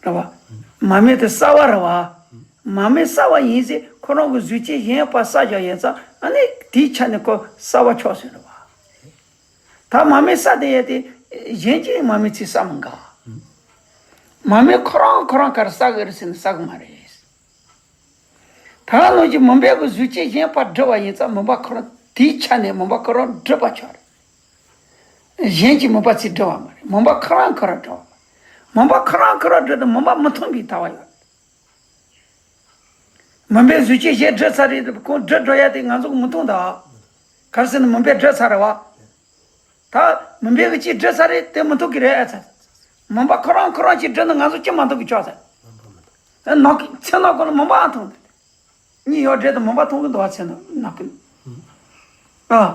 རེད་བ། མར་མེ་དེ་བསལ་བ་རེད་བ། མར་མེ་བསལ་བ་ཡིན་ཟེར་ཁོ་རང་གི་གཟུགས་ཅན་གཞན་པ་བསལ་བཞག་ཡིན་ཙང་ཨ་ནི་དེའི་ཆ་ནས་ཁོ་བསལ་བ་ཆགས་ཟིན་རེད་བ། ད་མར་མེ་བསལ་དེ་ཡས་དེ་གཞན་གྱིས་མར་མེ་ཚིག་བསལ་མི་དགའ། མར་མེ་ཁོ་རང་ཁོ་རང་ག་རེ་བསལ་གི་རེད་ཟེར་ན་བསལ་གི་མ་རེད། ད་ནང་གི་མུན་པའི་གི་གཟུགས་ཅན་གཞན་པ་སྒྲིབ་པ་ཡིན་ཙང་མུན་པ་ཁོ་རང་དེའི་ཆ་ནས་མུན་པ་ཁོ་རང་སྒྲིབ་པ་ཆགས་རེད། གཞན་གྱིས་མུན་པ་ཚིག་སྒྲིབ་པ་མ་རེད། མུན་པ་ཁོ་རང་ཁོ་རང་སྒྲིབ་པ་མ་རེད། མུན་པ་ཁོ་རང་ཁོ་རང་སྒྲིབ་དང་མུན་པ་མི་མཐོང་བའི་ལྟ་བ་ཡོད། མུན་པའི་གཟུགས་ཅན་གཞན་སྒྲིབ་ཚར་རེད། ཁོང་སྒྲིབ་འགྲོ་ཡ་དེ་ང་ཚོ་གིས་མི་མཐོང་ད། ག་རེ་ཟེར་ན་མུན་པས་སྒྲིབ་ཚར་རེད་བ། ད་མུན་པས་གི་ཅིག་སྒྲིབ་ཚར་རེད་དེ་མི་མཐོང་གི་རེད་ཨ་ཚ། མུན་པ་ཁོ་རང་ཁོ་རང་ཅིག་སྒྲིབ་ན་ང་ཚོ་ཅི་མ་མཐོང་གི་ཆགས་ཚར། ནག་གི་ཚེ་ནག་གོ་ལ་མུན་པ་ཨ་མཐོང་དེ། གཉིད་ཡག་བསྒྲིབས་དང་མུན་པ་མཐོང་གི་འདུག་བ། ཚེ་ན་ནག་གི། ཨ།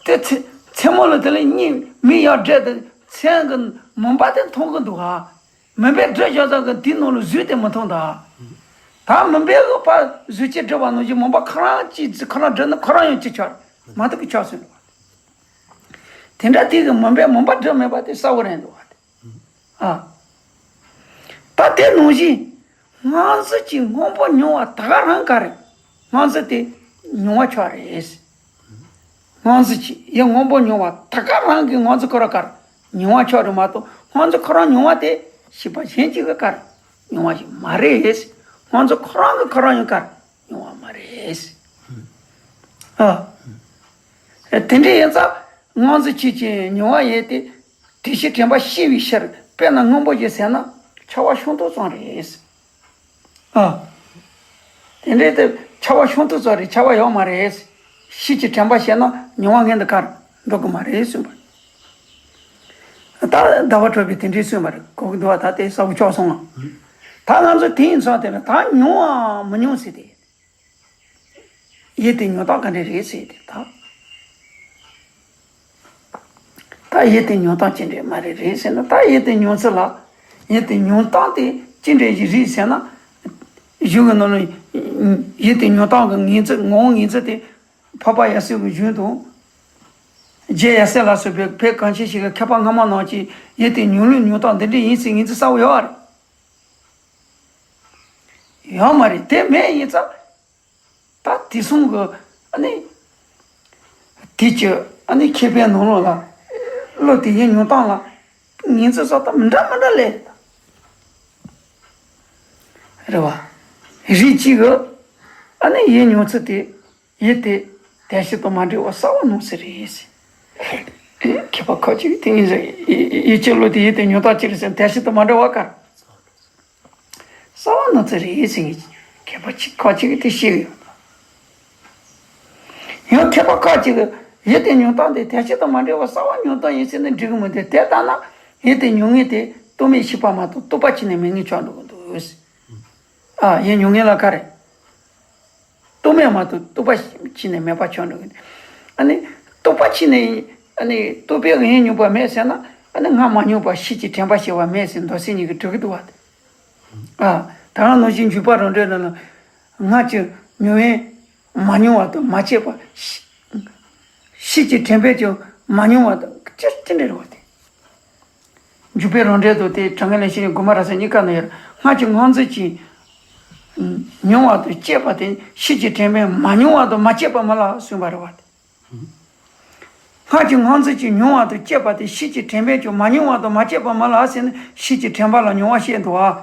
དེ་ཚེ་ཚེ་མོ་ལ་དེ་ལ་གཉིད་མིག་ཡག་བསྒྲིབས་དང་མཚན་གི་མུན་པ་དེ་མཐོང་གི་འདུག་ཨ། མུན་པས་སྒྲིབ་བཞག་ཙང་གི་དེའི་ནང་ལ་གཟུགས་དེ་མི་མཐོང་ད། ད་མུན་པས་གི་ཕར་གཟུགས་ཅན་སྒྲིབ་པ་ནང་བཞིན་མུན་པ་ཁོ་རང་གཅིག་ཁོ་རང་སྒྲིབ་ན་ཁོ་རང་ཡང་གཅིག་ཆགས་མ་ཐུབ་ཀྱི་ཆགས་སོང་འདུག་བ། དེ་འདྲ་དེ་གི་མུན་པས་མུན་པ་སྒྲིབ་མེད་པ་དེ་གསལ་བོ་རེད་འདུག་བ། ཨ། ད་དེ་ནང་བཞིན་སྔོ་འཛིན་གྱི་སྔོན་པོ་མྱོང་བ་ད་ག་རང་ག་རེ་སྔོ་འཛིན་དེ་མྱོང་བ་ཆགས་རེད། སྔོ་འཛིན་གྱི་ཡང་སྔོན་པོ་མྱོང་བ་ད་ག་རང་གི་སྔོ་འཛིན་ཁོ་རང་ག་རེ་མྱོང་བ་ཆགས་རེད་མ་གཏོགས་སྔོ་འཛིན་ཁོ་རང་མྱོང་བ་དེ་ཤེས་པ་གཞན་གཅིག་གིས་ག་རེ་མྱོང་བ་ཞིག་མ་རེད། སྔོ་འཛིན་ཁོ་རང་གིས་ཁོ་རང་ཡང་ག་རེ་མྱོང་བ་མ་རེད། ཨ། དེ་འདྲ་ཡིན་ཙང་སྔོ་འཛིན་ཆོས་ཅན་མྱོང་བ་ཡོད་དེ། དེ་ཕྱིར་དྲན་པ་ཤེས་པའི་ཕྱིར་དཔེར་ན་སྔོན་པོ་ཞེས་ཟེར་ན་ཆར་པ་ཤིན་ཏུ་ཙམ་རེད། ཨ། དེ་འདྲའི་དེ་ཆར་པ་ཤིན་ཏུ་ཙམ་རེད། ཆར་པ་ཡོད་མ་རེད། ཕྱིས་ཀྱི་དྲན་པ་བྱས་ན་མྱོང་བ་སྔོན་དུ་ག་རེ་འགྲོ་གི་མ་རེད་གསུངས་པ། ད་ཟླ་བ་གྲགས་པས་དེ་འདྲའི་གསུངས་པ་རེད། གོ་གི་འདུག་བ། ད་དེ་གསལ་པོ་ཆགས་སོང་ང་། ད་ང་ཚོ་དེ་ཡིན་ཙང་དེ་ལ་ད་མྱོང་བའམ་མི་མྱོང་ཟེར་ཏེ། ཡིད་དེ་མྱོང་སྟངས་ག་འདྲ་རེད་ཟེར་ཏེ་ད། ད་ཡིད་དེ་མྱོང་སྟངས་ཅི་འདྲ་མ་རེད་རེད་ཟེར་ན། ད་ཡིད་དེ་མྱོང་ཚུལ་ལ། ཡིད་དེ་མྱོང་སྟངས་དེ་ཅི་འདྲ་ཞིག་རེད་ཟེར་ན། གཞུང་གི་ནང་ལ་ཡིད་དེ་མྱོང་སྟངས་ཀྱི་ངེས་ཚུལ་ངོ་བོ་ངེས་ཚུལ་དེ་འཕགས་པ་ཡབ་སྲས་ཀྱི་གཞུང་དང་། རྗེ་ཡབ་སྲས་ལ་སོགས་པའི་བོད་གངས་ཅན་ཞིག་གི་མཁས་པ་སྔ་མ་རྣམས་ཀྱིས་ཡུལ་དེ་ཉམས་ལེན་མྱོང་སྟངས་འདི་འདྲ་ཡིན་ཟེར་ངེས་འཛིན་གསལ་བོ་ཡོད་རེད། ཡོད་མ་རེད། དེ་མེད་ཡིན་ཙང་། ད་དེང་སང་གི་ཨ་ནི་དེ་གྱི་ཨ་ནི་མཁས་པའི་ནང་ལོགས་ལ་བློ་དེ་ཡིན་མྱོང་སྟངས་ལ་ངེས་འཛིན་བཟོ་སྟངས་མི་འདྲ་མི་འདྲ་སླེབས་རེད་བ། རིགས་གཅིག་གི་ཨ་ནི་ཡིན་མྱོང་ཚུལ་དེ། ཡུལ་དེ་དལ་བྱེད་དང་མ་འདྲེས་པ་གསལ་བོ་སྣང་ཚུལ་རེད་ཟེར། མཁས་པ་ཁ་ཅིག་གིས་དེ་ངེས་ཟེར། ཡིད་ཀྱི་བློ་དེ་ཡུལ་དེ་མྱོང་སྟངས་གཅིག་རེད་ཟེར། དལ་བྱེད་དང་མ་འདྲེས་པ་ག་གསལ་བོ་སྣང་ཚུལ་རེད་ཟེར། མཁས་པ་ཁ་ཅིག་གིས་དེ་བཤད་ཀྱི་ཡོད། ཡང་མཁས་པ་ཁ་ཅིག་གིས་ཡུལ་དེ་མྱོང་སྟངས་དེ་དལ་བྱེད་དང་མ་འདྲེས་པ་གསལ་བོ་མྱོང་སྟངས་ཡིན་ཟེར་ན་འགྲིག་གི་མི་འདུག་དེ་ལྟ་ན་ཡུལ་དེ་མྱོང་མཁན་དེ་རྟོག་མེད་ཤེས་པ་མ་གཏོགས་རྟོག་པ་ཕྱི་ནས་མེད་ངེས་ཆགས་འགྲོ་གི་འདུག་ཨ། ཡིན་མྱོང་མཁན་ལ་ག་རེ། རྟོག་མེད་མ་གཏོགས་རྟོག་པ་ཕྱི་ནས་མེད་པ་ཆགས་འགྲོ་གི། ཨ་ནི་རྟོག་པ་ཕྱི་ནས་ཨ་ནི་རྟོག་པའི་ཡིན་མྱོང་པ་མེད་ཟེར་ན། ཨ་ནི་སྔར་མ་མྱོང་བ་ཤེས་བྱའི་དྲན་པ་ཞེས་པ་མེད་ཟེར་མདོ་སེམས་གཉིས་ཀྱིས་གྲུབ་ཀྱི་འདུག་བ། ཨ། ད་ག་ནང་བཞིན་འཇུག་པ་རང་འགྲེལ་ནང་ལ། སྔར་གྱི་མྱོང་བས་མ་མྱོང་བ་དང་མ་དཔྱད་པ། ཤེས་བྱའི་དྲན་པས་ཀྱང་མ་མྱོང་བ་དང་ཅི་ཅི་འདྲ་རེད་བ་དེ། འཇུག་པའི་རང་འགྲེལ་དུ་དེ་དྲང་ངེས་ལན་བཤད་ཀྱི་དགོངས་པ་རབ་གསལ་གཉིས་ཀ་ན་ཡོད། སྔར་གྱི་སྔོ་འཛིན་གྱིས་མྱོང་བ་དང་དཔྱད་པ་དེ་ཤེས་བྱའི་དྲན་པས་མ་མྱོང་བ་དང་མ་དཔྱད་པ་མིན་ལ་གསུངས་པ་རེད་བ། སྔར་གྱི་སྔོ་འཛིན་གྱིས་མྱོང་བ་དང་དཔྱད་པ་དེ་ཤེས་བྱའི་དྲན་པས་ཀྱང་མ་མྱོང་བ་དང་མ་དཔྱད་པ་མིན་ལ་ཟེར་ནས་ཤེས་བྱའི་དྲན་པ་ལ་མྱོང་བ་བཤད་འདུག་བ།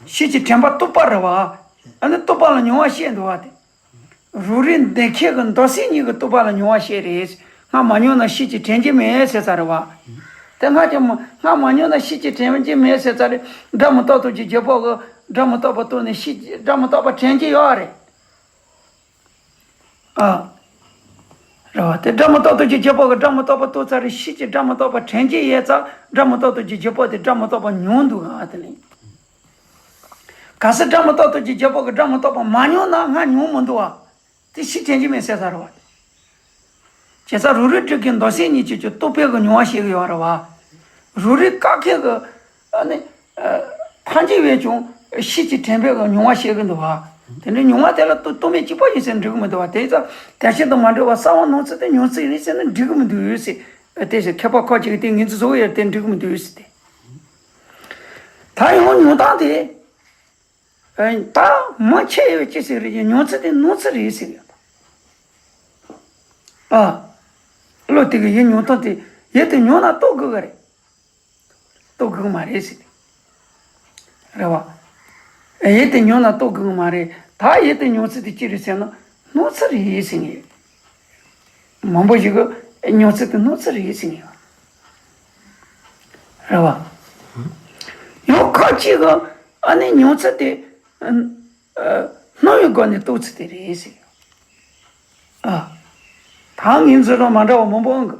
ཤེས་བྱའི་དྲན་པ་རྟོག་པ་རེད་བ། ཨ་ནི་རྟོག་པ་ལ་མྱོང་བ་བཤད་འདུག་བ་དེ། རང་རིག་འདུས་ཁྱད་ཀྱི་མདོ་སེམས་གཉིས་ཀྱི་རྟོག་པ་ལ་མྱོང་བ་བཤད་རེད། སྔར་མ་མྱོང་ན་ཤེས་བྱའི་དྲན་གྱི་མེད་ཟེར་ས་རེད་བ། དེ་སྔར་གྱི་མ་སྔར་མ་མྱོང་ན་ཤེས་བྱའི་དྲན་གྱི་མེད་ཟེར་ས་རེད། སྒྲ་མི་རྟག་སྟོབས་ཀྱི་རྗེས་དཔག་གིས་སྒྲ་མི་རྟག་པ་རྟོགས་ནས་ཤེས་སྒྲ་མི་རྟག་པ་དྲན་གྱི་ཡོད་རེད། ཨ། རེད་བ། དེ་སྒྲ་མི་རྟག་སྟོབས་ཀྱི་རྗེས་དཔག་གིས་སྒྲ་མི་རྟག་པ་རྟོགས་ཚར་རེད། ཤེས་བྱའི་སྒྲ་མི་རྟག་པ་དྲན་གྱི་ཡོད་ཙང་སྒྲ་མི་རྟག་སྟོབས་ཀྱི་རྗེས་དཔག་དེ་སྒྲ་མི་རྟག་པ་མྱོང་འདུག་ག་དེ་ལས། གལ་སྲིད་སྒྲ་མི་རྟག་སྟོབས་ཀྱི་རྗེས་དཔག་གིས་སྒྲ་མི་རྟག་པ་མ་མྱོང་ན་སྔར་མྱོང་མི་འདུག་བ། དེ་ཤེས་དྲན་གྱི་མེད་ཟེར་ས་རེད་བ། བྱས་ཙང་རང་རིག་འདུས་ཁྱད་མདོ་སེམས་གཉིས་ཀྱིས་ཀྱང་རྟོག་པའི་གི་མྱོང་བ་བཤད་གི་ཡོད་རེད་བ། རང་རིག་བཀག་ཁྱད་གི་ཨ་ནི་ཐལ་འགྱུར་བས་ཀྱང་ཤེས་བྱའི་དྲན་པའི་གི་མྱོང་བ་བཤད་གི་འདུག་བ། དེ་འདྲའི་མྱོང་བ་དེ་ལ་རྟོག་རྟོག་མེད་གཅིག་པ་ཡིན་ཟེར་འགྲིག་གི་མི་འདུག་བ། དེ་ཙང་དལ་བྱེད་དང་མ་འདྲེས་པ་གསལ་བོ་སྣང་ཚུལ་དེ་མྱོང་ཚུལ་རེད་ཟེར་ན་འགྲིག་གི་མི་འདུག་ཟེར། དེ་ཟེར་མཁས་པ་ཁ་ཅིག་གིས་དེ་ངོས་འཛིན་བཟོ་གི་ཡོད་རེད། དེ་འགྲིག་གི་མི་འདུག་ཟེར་ཏེ། ད་ཡང་མྱོང་སྟངས་དེ། ཨ། ད་མང་ཆེ་བས་ཅི་ཟེར་རེད་ཀྱི་མྱོང་ཚུལ་དེ་སྣང་ཚུལ་རེད་ཟེར་ཡོད། ཨ། བློ་དེ་གིས་ཡུལ་མྱོང་སྟངས་དེ་ཡུལ་དེ་མྱོང་ན་རྟོགས་དགོས་གི་རེད། རྟོགས་དགོས་གི་མ་རེད་ཟེར། རེད་བ། ཡུལ་དེ་མྱོང་ན་རྟོགས་དགོས་གི་མ་རེད། ད་ཡུལ་དེ་མྱོང་ཚུལ་དེ་ཅི་རེད་ཟེར་ན་སྣང་ཚུལ་རེད་ཟེར་ངེས། མང་པོ་ཞིག་གིས་མྱོང་ཚུལ་དེ་སྣང་ཚུལ་རེད་ཟེར་ངེས། རེད་བ། ཡང་ཁ་ཅིག་གིས་ཨ་ནི་མྱོང་ཚུལ་དེ་ཨ་ཨ་སྣང་བའི་སྒོ་ནས་རྟོགས་ཚུལ་དེ་རེད་ཟེར། ཨ། ད་ངོས་འཛིན་རང་མ་འདྲ་བ་མང་པོ་ཡོང་གི།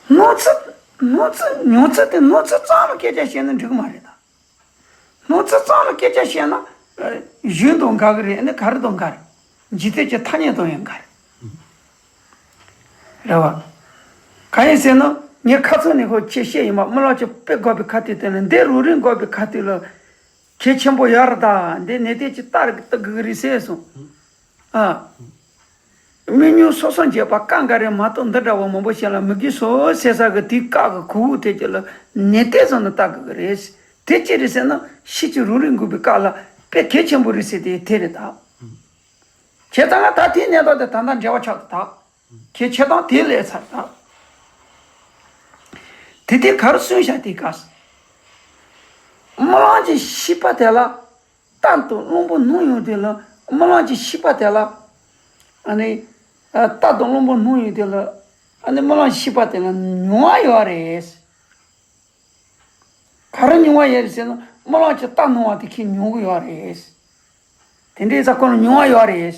སྣང་ཚུལ། སྣང་ཚུལ། མྱོང་ཚུལ་དེ་སྣང་ཚུལ་ཙམ་ལ་སྐད་ཆ་བཤད་ན་འགྲིག་གི་མ་རེད་ད། སྣང་ཚུལ་ཙམ་ལ་སྐད་ཆ་བཤད་ན། ཨ། གཞན་དང་འགལ་གི་རེད། ཨ་ནི་ག་རེ་དང་འགལ་རེད། འཇིག་རྟེན་གྱི་ཐ་སྙད་དང་ཡང་འགལ་རེད། རེད་བ། གང་ཡིན་ཟེར་ན་ངས་ཁ་ཚོན་ནས་ཁོ་ཁྱེད་བཤད་ཡིན་པ། རྨི་ལམ་གྱི་དཔེ་འགོག་པའི་ཁ་ཐུག་དེ་ལ་འདི་རང་རིག་འགོག་པའི་ཁ་ཐུག་ལ་གལ་ཆེན་པོ་ཡོད་རེད་ད། འདི་ནན་ཏན་གྱིས་བལྟ་རེ་བལྟ་དགོས་ཀྱི་རེད་ཟེར་སོང་། ཨ། སྨན་གཉིས་སོ་སོར་འབྱེད་པ་བཀའ་འགའ་རེ་མ་གཏོགས་འདི་འདྲ་བ་མང་པོ་ཞིག་ལ་མི་དགོས་སོ་ཟེར་ས་གི་དེའི་བཀའ་གི་གོ་བོ་དེ་ཅིག་ལ་ནན་ཏན་བཟུང་ནས་བལྟ་དགོས་ཀྱི་རེད། དེ་ཅི་རེད་ཟེར་ན་ཤེས་བྱའི་རང་རིག་འགོག་པའི་བཀའ་ལ་དཔེ་གལ་ཆེན་པོ་རེད་ཟེར་དེ་དེ་རེད་ད། བྱས་ཙང་ང་ད་དེའི་གནས་སྟངས་དེ་ད་ལྟ་འབྲེལ་བ་ཆགས་ཀྱི་ད། ཁྱེད་བྱེད་སྟངས་དེ་ལས་ཚར་ད། དེ་དེ་ག་རེ་གསུངས་བཞག་དེ་ག་ས། རྨི་ལམ་གྱི་ཤེས་པ་དེ་ལ་རྟ་དང་གླང་པོ་སྣང་ཡོང་དུས་ལ་རྨི་ལམ་གྱི་ཤེས་པ་དེ་ལ། ཨ་ནི། ཨ། རྟ་དང་གླང་པོ་སྣང་ཡོང་དུས་ལ། ཨ་ནི་རྨི་ལམ་གྱི་ཤེས་པ་དེ་ལ་མྱོང་བ་ཡོད་རེད། ག་རེ་མྱོང་བ་ཡོད་རེད་ཟེར་ན་རྨི་ལམ་གྱི་རྟ་སྣང་བ་དེ་ཁྱེད་མྱོང་གི་ཡོད་རེད། དེ་འདྲའི་ས་ཁོ་ལ་མྱོང་བ་ཡོད་རེད།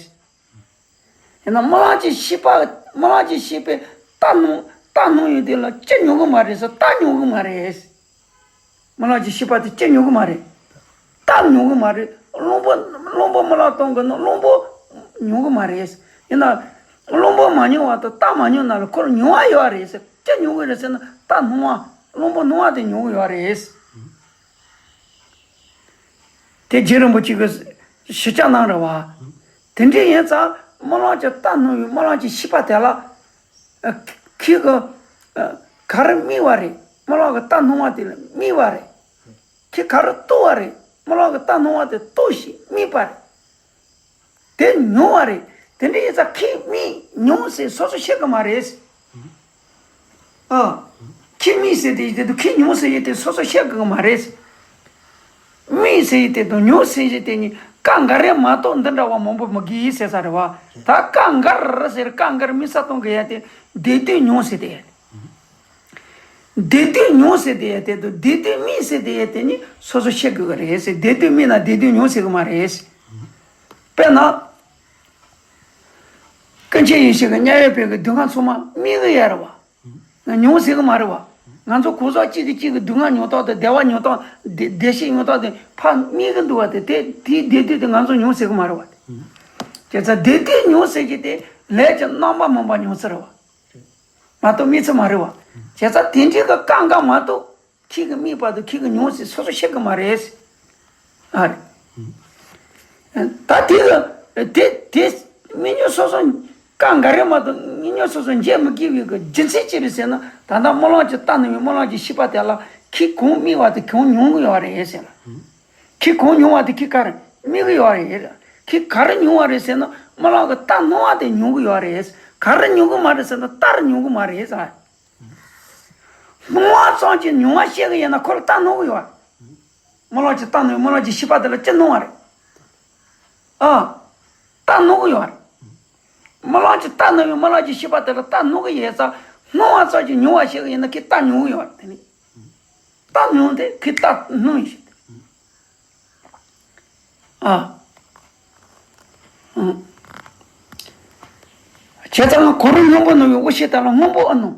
ཡིན་ན་རྨི་ལམ་གྱི་ཤེས་པ། རྨི་ལམ་གྱི་ཤེས་པས་རྟ་སྣང་། རྟ་སྣང་ཡོང་དུས་ལ་ཅི་མྱོང་གི་མ་རེད་ཟེར། རྟ་མྱོང་གི་མ་རེད། རྨི་ལམ་གྱི་ཤེས་པ་དེ་ཅི་མྱོང་གི་མ་རེད། རྟ་མྱོང་གི་མ་རེད། གླང་པོ། གླང་པོ་རྨི་ལམ་སྟོན་གི་ན་གླང་པོ་མྱོང་གི་མ་རེད། ཡིན་ན་གླང་པོ་མ་མྱོང་བ་དང་རྟ་མ་མྱོང་ན་ལ་ཁོ་ལ་མྱོང་བ་ཡོད་རེད་ཟེར། ཅི་མྱོང་གི་རེད་ཟེར་ན་རྟ་སྣང་བ། གླང་པོ་སྣང་བ་དེ་མྱོང་གི་ཡོད་རེད། དེ་རྗེ་རིན་པོ་ཆེ་གིས་ཞིབ་ཆ་གནང་རེད་བ། དེ་འདྲ་ཡིན་ཙང་ རྨི་ལམ་གྱི་རྟ་བསྣུན་པའི་རྨི་ལམ་གྱི་ཤེས་པ་དེ་ལ། ཨ། ཁྱེད་ཀྱིས། ཨ། ག་རེ་རྨིས་པ་རེད། རྨི་ལམ་གྱི་རྟ་བསྣུན་པ་དེ་ལ་རྨིས་པ་རེད། ཁྱེད་ག་རེ་རྟོགས་པ་རེད། རྨི་ལམ་གྱི་རྟ་བསྣུན་པ་དེ་རྟོགས་ཤིང་རྨིས་པ་རེད། དེ་མྱོང་བ་རེད། དེ་འདྲ་ཡིན་ཙང་ཁྱེད་རྨིས་མྱོང་ཟེར་སོ་སོ་ཤེས་ཀྱི་མ་རེད། ཨ། ཁྱེད་རྨིས་ཟེར་དེ་ཡིན་དུས་ཁྱེད་མྱོང་ཟེར་ཡིན་དེ་སོ་སོ་ཤེས་ཀྱི་མ་རེད། རྨིས་ཟེར་ཡིན་དེ་དང་མྱོང་ཟེར་ཡིན་དེ་གཉིས་ཀ་འགལ་རེད་མ་གཏོགས་འདི་འདྲ་བ་མང་པོ་མི་དགོས་ཡིན་ཟེར་ས་རེད་བ། ད་ཀ་འགལ་ཟེར་ཀ་འགལ་དམིགས་བསལ་གཏོང་གི་ཡ་དེ་བདེ་སྡུག་མྱོང་ཟེར་དེ་ཡ་དེ། བདེ་སྡུག་མྱོང་ཟེར་དེ་ཡ་དེ་དང་བདེ་སྡུག་རྨིས་ཟེར་དེ་ཡ་དེ་གཉིས་སོ་སོ་ཤེས་དགོས་ཀྱི་རེད་ཟེར། བདེ་སྡུག་རྨིས་ན་བདེ་སྡུག་མྱོང་ཟེར་གི་མ་རེད། དཔེར་ན། ཀུན་མཁྱེན་ཡེ་ཤེས་ཀྱིས་མཉན་ཡོད་པའི་གི་སྡུག་བསྔལ་ཚང་མ་རྨིས་གི་ཡོད་རེད་བ། ང་མྱོང་ཟེར་གི་མ་རེད་བ། ང་ཚོ་གོ་ས་གཅིག་གིས་གཅིག་གི་སྡུག་བསྔལ་མྱོང་སྟངས་དང་བདེ་བ་མྱོང་སྟངས་བདེ་བདེ་སྐྱིད་མྱོང་སྟངས་དེ་ཕར་རྨིས་གི་འདུག་བ། དེ་དེ་དེའི་བདེ་སྡུག་དེ་ང་ཚོ་མྱོང་ཟེར་གི་མ་རེད་བ། དེ་བྱས་ཙང་བདེ་སྡུག་མྱོང་ཟེར་གྱི་དེ་ལས་ཀྱི་རྣམ་པ་སྨིན་པ་མྱོང་ཚུལ་རེད་བ། མ་གཏོགས་རྨིས་ཚུལ་མ་རེད་བ། བྱས་ཙང་དེ་འདྲའི་གི་ཀ་འགལ་མ་གཏོགས། ཁྱེད་ཀྱིས་རྨིས་པ་དང་ཁྱེད་ཀྱིས་མྱོང་ཟེར་སོ་སོ་ཤེས་ཀྱི་མ་རེད། ཨ་རེད། ད་དེ་གི་དེ་དེ་རྨིས་མྱོང་སོ་སོ་ཀ་འགལ་རེད་མ་གཏོགས་རྨིས་མྱོང་སོ་སོ་འབྱེད་མི་དགོས་པའི་གི་རྒྱུ་མཚན་ཅི་རེད་ཟེར་ན། ད་ལྟ་རྨི་ལམ་གྱི་རྟ་བསྣུན་པའི་རྨི་ལམ་གྱི་ཤེས་པ་དེ་ལ་ཁྱེད་གང་རྨིས་པ་དེ་གང་མྱོང་གི་ཡོད་རེད་ཟེར་ལ། ཁྱེད་གང་མྱོང་བ་དེ་ཁྱེད་ག་རེ་རྨིས་གི་ཡོད་རེད། ཁྱེད་ག་རེ་མྱོང་བ་རེད་ཟེར་ན། རྨི་ལམ་གྱི་རྟ་བསྣུན་པ་དེ་མྱོང་གི་ཡོད་རེད། ག་རེ་མྱོང་གི་མ་རེད་ཟེར་ན་རྟ་རེ་མྱོང་གི་མ་རེད་ཟེར། སྣང་བ་ཙམ་གྱིས་མྱོང་བ་ཤེས་གི་ཡིན་ན་ཁོ་ལ་རྟ་བསྣུན་གི་ཡོད། རྨི་ལམ་གྱི་རྟ་བསྣུན་རྨི་ལམ་གྱི་ཤེས་པ་དེ་ལ་ཅི་སྣང་བ་རེད། ཨ། རྟ་བསྣུན་གི་ཡོད་རེད། རྨི་ལམ་གྱི་རྟ་བསྣུན་པའི་རྨི་ལམ་གྱི་ཤེས་པ་དེ་ལ་རྟ་བསྣུན་གི་ཡོད་ཙང་སྣང་བ་ཙམ་གྱིས་མྱོང་བ་ཤེས་གི་ཡིན་ན་ཁྱེད་རྟ་མྱོང་གི་ཡོད་རེད། དེ་ནི་རྟ་མྱོང་དེ་ཁྱེད་རྟ་བསྣུན་ཡིན་ཞིག་ཨ། ཨང་། བྱས་ཙང་གུ་རུ་སྔོན་པོ་སྣང་བའི་དབུ་ཞྭ་དེ་ལ་སྔོན་པོ་ཨ་སྣང་།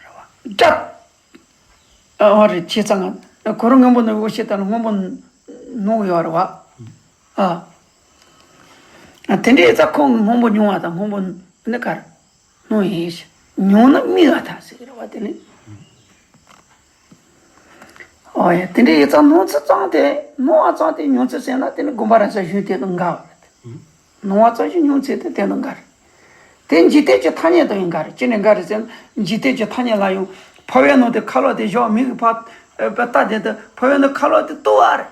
རེད་བ། སྒྲ། ཨ་རེད། བྱས་ཙང་གུ་རུ་སྔོན་པོ་སྣང་བའི་དབུ་ཞྭ་དེ་ལ་སྔོན་པོ་སྣང་ཡོད་རེད་བ། ཨ། ཨ། དེ་འདྲའི་ཙང་ཁོང་གིས་སྔོན་པོ་མྱོང་བ་དང་སྔོན་པོ་ནི་ག་རེ་སྣང་ཡིན་ཞེས། མྱོང་ན་རྨིས་པ་དང་ཟེར་གི་རེད་བ། དེ་ནི། ཨོ་ཡ། དེ་འདྲ་ཡིན་ཙང་སྣང་ཚུལ་ཙམ་དེ་སྣང་བ་ཙམ་དེ་མྱོང་ཚུལ་ཟེར་ན་དེ་ནི་དགོངས་པ་རབ་གསལ་གཞུང་དེ་དང་འགལ་བ་རེད། སྣང་བ་ཙམ་ཞིག་མྱོང་ཚུལ་དེ་དེ་དང་འགལ་རེད། དེ་འཇིག་རྟེན་གྱི་ཐ་སྙད་དང་ཡང་འགལ་རེད། ཅི་ནས་འགལ་རེད་ཟེར་ན་འཇིག་རྟེན་གྱི་ཐ་སྙད་ལ་ཡང་ཕ་བའི་ནང་དུ་ཁ་ལོག་དེ་བཞག་མི་གི་ཕ་ལྟ་དེ་དུ་ཕ་བའི་ནང་ཁ་ལོག་དེ་ལྟོས་པ་རེད།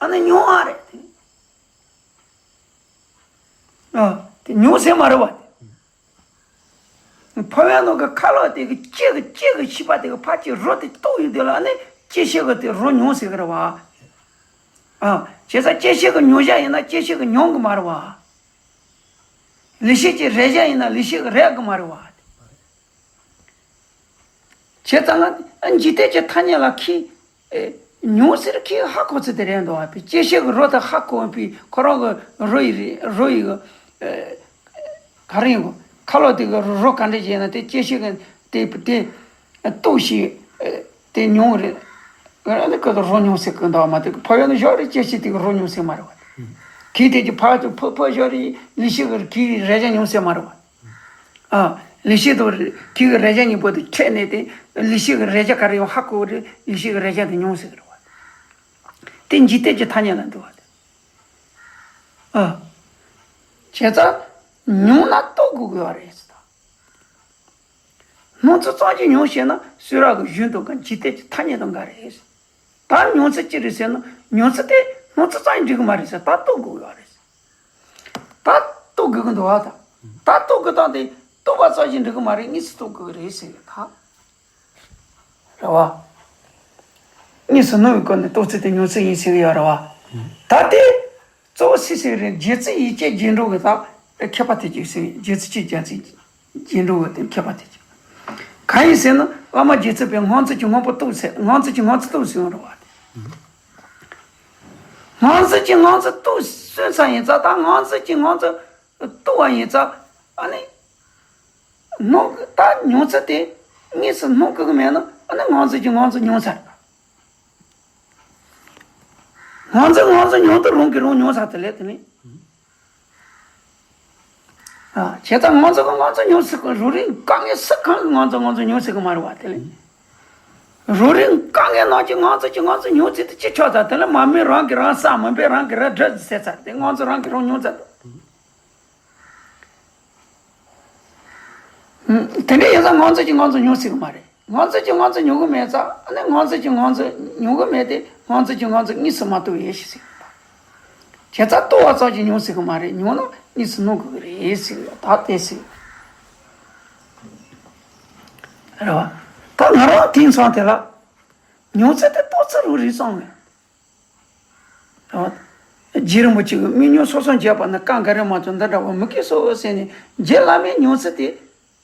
ཨ་ནི་མྱོང་བ་རེད་དེ། ཨ། དེ་མྱོང་ཟེར་མ་རེད་བ། ཕ་བའི་ནང་གི་ཁ་ལོག་དེ་གི་ལྕེ་གི་ལྕེ་གི་ཤེས་པ་དེ་གི་ཕར་ལྕེ་རོ་དེ་གཏུགས་ཡོང་དུས་ལ་ནི་ལྕེ་ཤེས་གི་དེ་རོ་མྱོང་ཟེར་གི་རེད་བ། ཨ། བྱས་ཙང་ལྕེ་ཤེས་གི་མྱོང་བྱ་ཡིན་ན་ལྕེ་ཤེས་གི་མྱོང་གི་མ་རེད་བ། ལུས་ཤེས་ཀྱི་རེག་བྱ་ཡིན་ན་ལུས་ཤེས་གི་རེག་གི་མ་རེད་བ། བྱས་ཙང་ང་འཇིག་རྟེན་གྱི་ཐ་སྙད་ལ་ཁྱེད། ཨེ། མྱོང་ཟེར་ཁྱེད་ཧ་གོ་ཚུལ་དེ་རེད་འདུག་བ། ལྕེ་ཤེས་ཀྱི་རོ་དེ་ཧ་གོ་བའི་ཁོ་རང་གི་རོ་ཡི་རེད། རོ་ཡི་གི། ཨེ། ག་རེ་ཡིན་གོ། ཁ་ལོག་དེ་གི་རོ་ག་འདྲ་ཞིག་ཡིན་ན་དེ་ལྕེ་ཤེས་ཀྱི་དེ་དེ་ལྟོས་ཤིག་ཨེ། དེ་མྱོང་རེད། ཨ་ནི་ཁོ་ཚོ་རོ་མྱོང་ཟེར་གི་འདུག་བ། མ་དེ་ཕ་བའི་ནང་བཞག་རེད། ལྕེ་ཤེས་དེ་གི་རོ་མྱོང་ཟེར་མ་རེད་བ། ཁྱེད་དེ་གི་ཕ་ཚོ་ཕ་ཕ་བཞག་རེད། ལུས་ཤེས་ཀྱི་ཁྱེད་རེག་བྱ་མྱོང་ཟེར་མ་རེད་བ། ཨ། ལུས་ཤེས་དང་ཁྱེད་ཀྱི་རེག་བྱ་གཉིས་པོ་དེ་འཕྲད་ནས་དེ་ལུས་ཤེས་ཀྱི་རེག་བྱ་ག་རེ་ཡོང་ཧ་གོ་རེད། ལུས་ཤེས་ཀྱི་རེག་བྱ་དེ་མྱོང་ཟེར་གི་རེད་བ། དེ་འཇིག་རྟེན་གྱི་ཐ་སྙད་ལ་འདུ་བ་དེ། ཨ། བྱས་ཙང་མྱོང་ན་རྟོགས་དགོས་ཀྱི་ཡོད་རེད་ཟེར། སྣང་ཚུལ་ཙམ་གྱིས་མྱོང་ཞེ་ན་གསུང་རབ་ཀྱི་གཞུང་དང་འགལ། འཇིག་རྟེན་གྱི་ཐ་སྙད་དང་འགལ་རེད་ཟེར། ད་མྱོང་ཚུལ་ཅི་རེད་ཟེར་ན་མྱོང་ཚུལ་དེ་སྣང་ཚུལ་ཙམ་གྱིས་འགྲིག་གི་མ་རེད་ཟེར། ད་རྟོགས་དགོས་ཀྱི་ཡོད་རེད་ཟེར། ད་རྟོགས་དགོས་ཀྱི་འདུག་བ། ད་ད་རྟོགས་དགོས་སྟངས་དེ་རྟོགས་པ་ཙམ་གྱིས་འགྲིག་གི་མ་རེད། དངོས་སུ་རྟོགས་དགོས་ཀྱི་རེད་ཟེར་གི་ད། རེད་བ། དངོས་སུ་སྣང་བའི་སྒོ་ནས་རྟོགས་ཚུལ་དེ་མྱོང་ཚུལ་ཡིན་ཟེར་གི་ཡོད་རེད་བ། ད་དེ་གཙོ་བོ་སུས་ཟེར་གི་རེད། རྗེ་བཙུན་ཡིད་བྱེད་རྗེས་འགྲོ་གི་ད་མཁས་པ་དེ་གཅིག་ཟེར། རྗེ་བཙུན་གཅིག་རྗེ་བཙུན་རྗེས་འགྲོ་གི་དེ་མཁས་པ་དེ་གཅིག་གང་ཡིན་ཟེར་ན་བླ་མ་རྗེ་བཙུན་པས་སྔོན་ཚུལ་གྱི་སྔོན་པོ་རྟོགས་ཟེར། སྔོན་ཚུལ་གྱི་སྔོན་ཚུལ་རྟོགས་ཟེར་ཡོད་རེད་བ། སྔོན་ཚུལ་གྱི་སྔོན་ཚུལ་རྟོགས་ཟེར་ཙམ་ཡིན་ཙང་ད་སྔོན་ཚུལ་གྱི་སྔོན་ཚུལ་རྟོགས་པ་ཡིན་ཙང་ཨ་ནི། སྣང་། ད་མྱོང་ཚུལ་དེ་དངོས་སུ་སྣང་གི་མེད་ན་ཨ་ནི་སྔོན་ཚུལ་གྱི་སྔོན་ཚུལ་མྱོང་ཚར། སྔོན་ཚུལ་སྔོན་ཚུལ་མྱོང་དུ་རུང་གི་རུང་མྱོང་ཚར་དེ་ལས་དེ་ནི། ཨ། བྱས་ཙང་སྔོན་ཚུལ་གྱི་སྔོན་ཚུལ་མྱོང་ཚུལ་གྱི་རུ་རིང་དཀའ་ངལ་སུ་གང་གི་སྔོན་ཚུལ་སྔོན་ཚུལ་མྱོང་ཚུལ་གྱི་མ་རེད་བ་དེ་ལས། རང་རིག་དཀའ་ངལ་ནང་གི་ངང་ཚུལ་གྱི་ངང་ཚུལ་མྱོང་ཚུལ་དེ་ཅི་ཆགས་ཚར། དེ་ལ་མ་སྨིན་རང་གིས་རང་བསམ། མུན་པས་རང་གིས་རང་སྒྲིབ་ཟེར་ཚར། དེ་ངང་ཚུལ་རང་གིས་རང་མྱོང་ཚར་འདུག་དེ་འདྲ་ཡིན་ཙང་ངང་ཚུལ་གྱི་ངང་ཚུལ་མྱོང་སྲིད་ཀྱི་མ་རེད། ངང་ཚུལ་གྱི་ངང་ཚུལ་མྱོང་གི་མེད་ཙང་ཨ་ནི་ངང་ཚུལ་གྱི་ངང་ཚུལ་མྱོང་གི་མེད་དེ། ངང་ཚུལ་གྱི་ངང་ཚུལ་གཉིས་སུ་མ་གཏོགས་ཡིན་ཞེས་ཟེར། བྱས་ཙང་རྟོགས་པ་ཙམ་གྱིས་མྱོང་སྲིད་ཀྱི་མ་རེད། མྱོང་ན་གཉིས་སུ་སྣང་དགོས་ཀྱི་རེད་ཟེར་ཡ། ད་དེ་ཟེར། རེད་བ། ད་ང་རང་དེང་སང་དེ་ལ་མྱོང་ཚུལ་དེ་རྟོགས་ཚུལ་རང་རེད་བསམ་གི། རེད་བ། རྗེ་རིན་པོ་ཆེ་གིས་སྨན་ཉུང་སོ་སོར་འབྱེད་པ་ནི། སྐབས་འགའ་རེ་མ་གཏོགས་འདི་འདྲ་བ་མི་སྐྱེ་སོ་ཟེར་ནས། རྗེ་བླ་མའི་མྱོང་ཚུལ་དེ་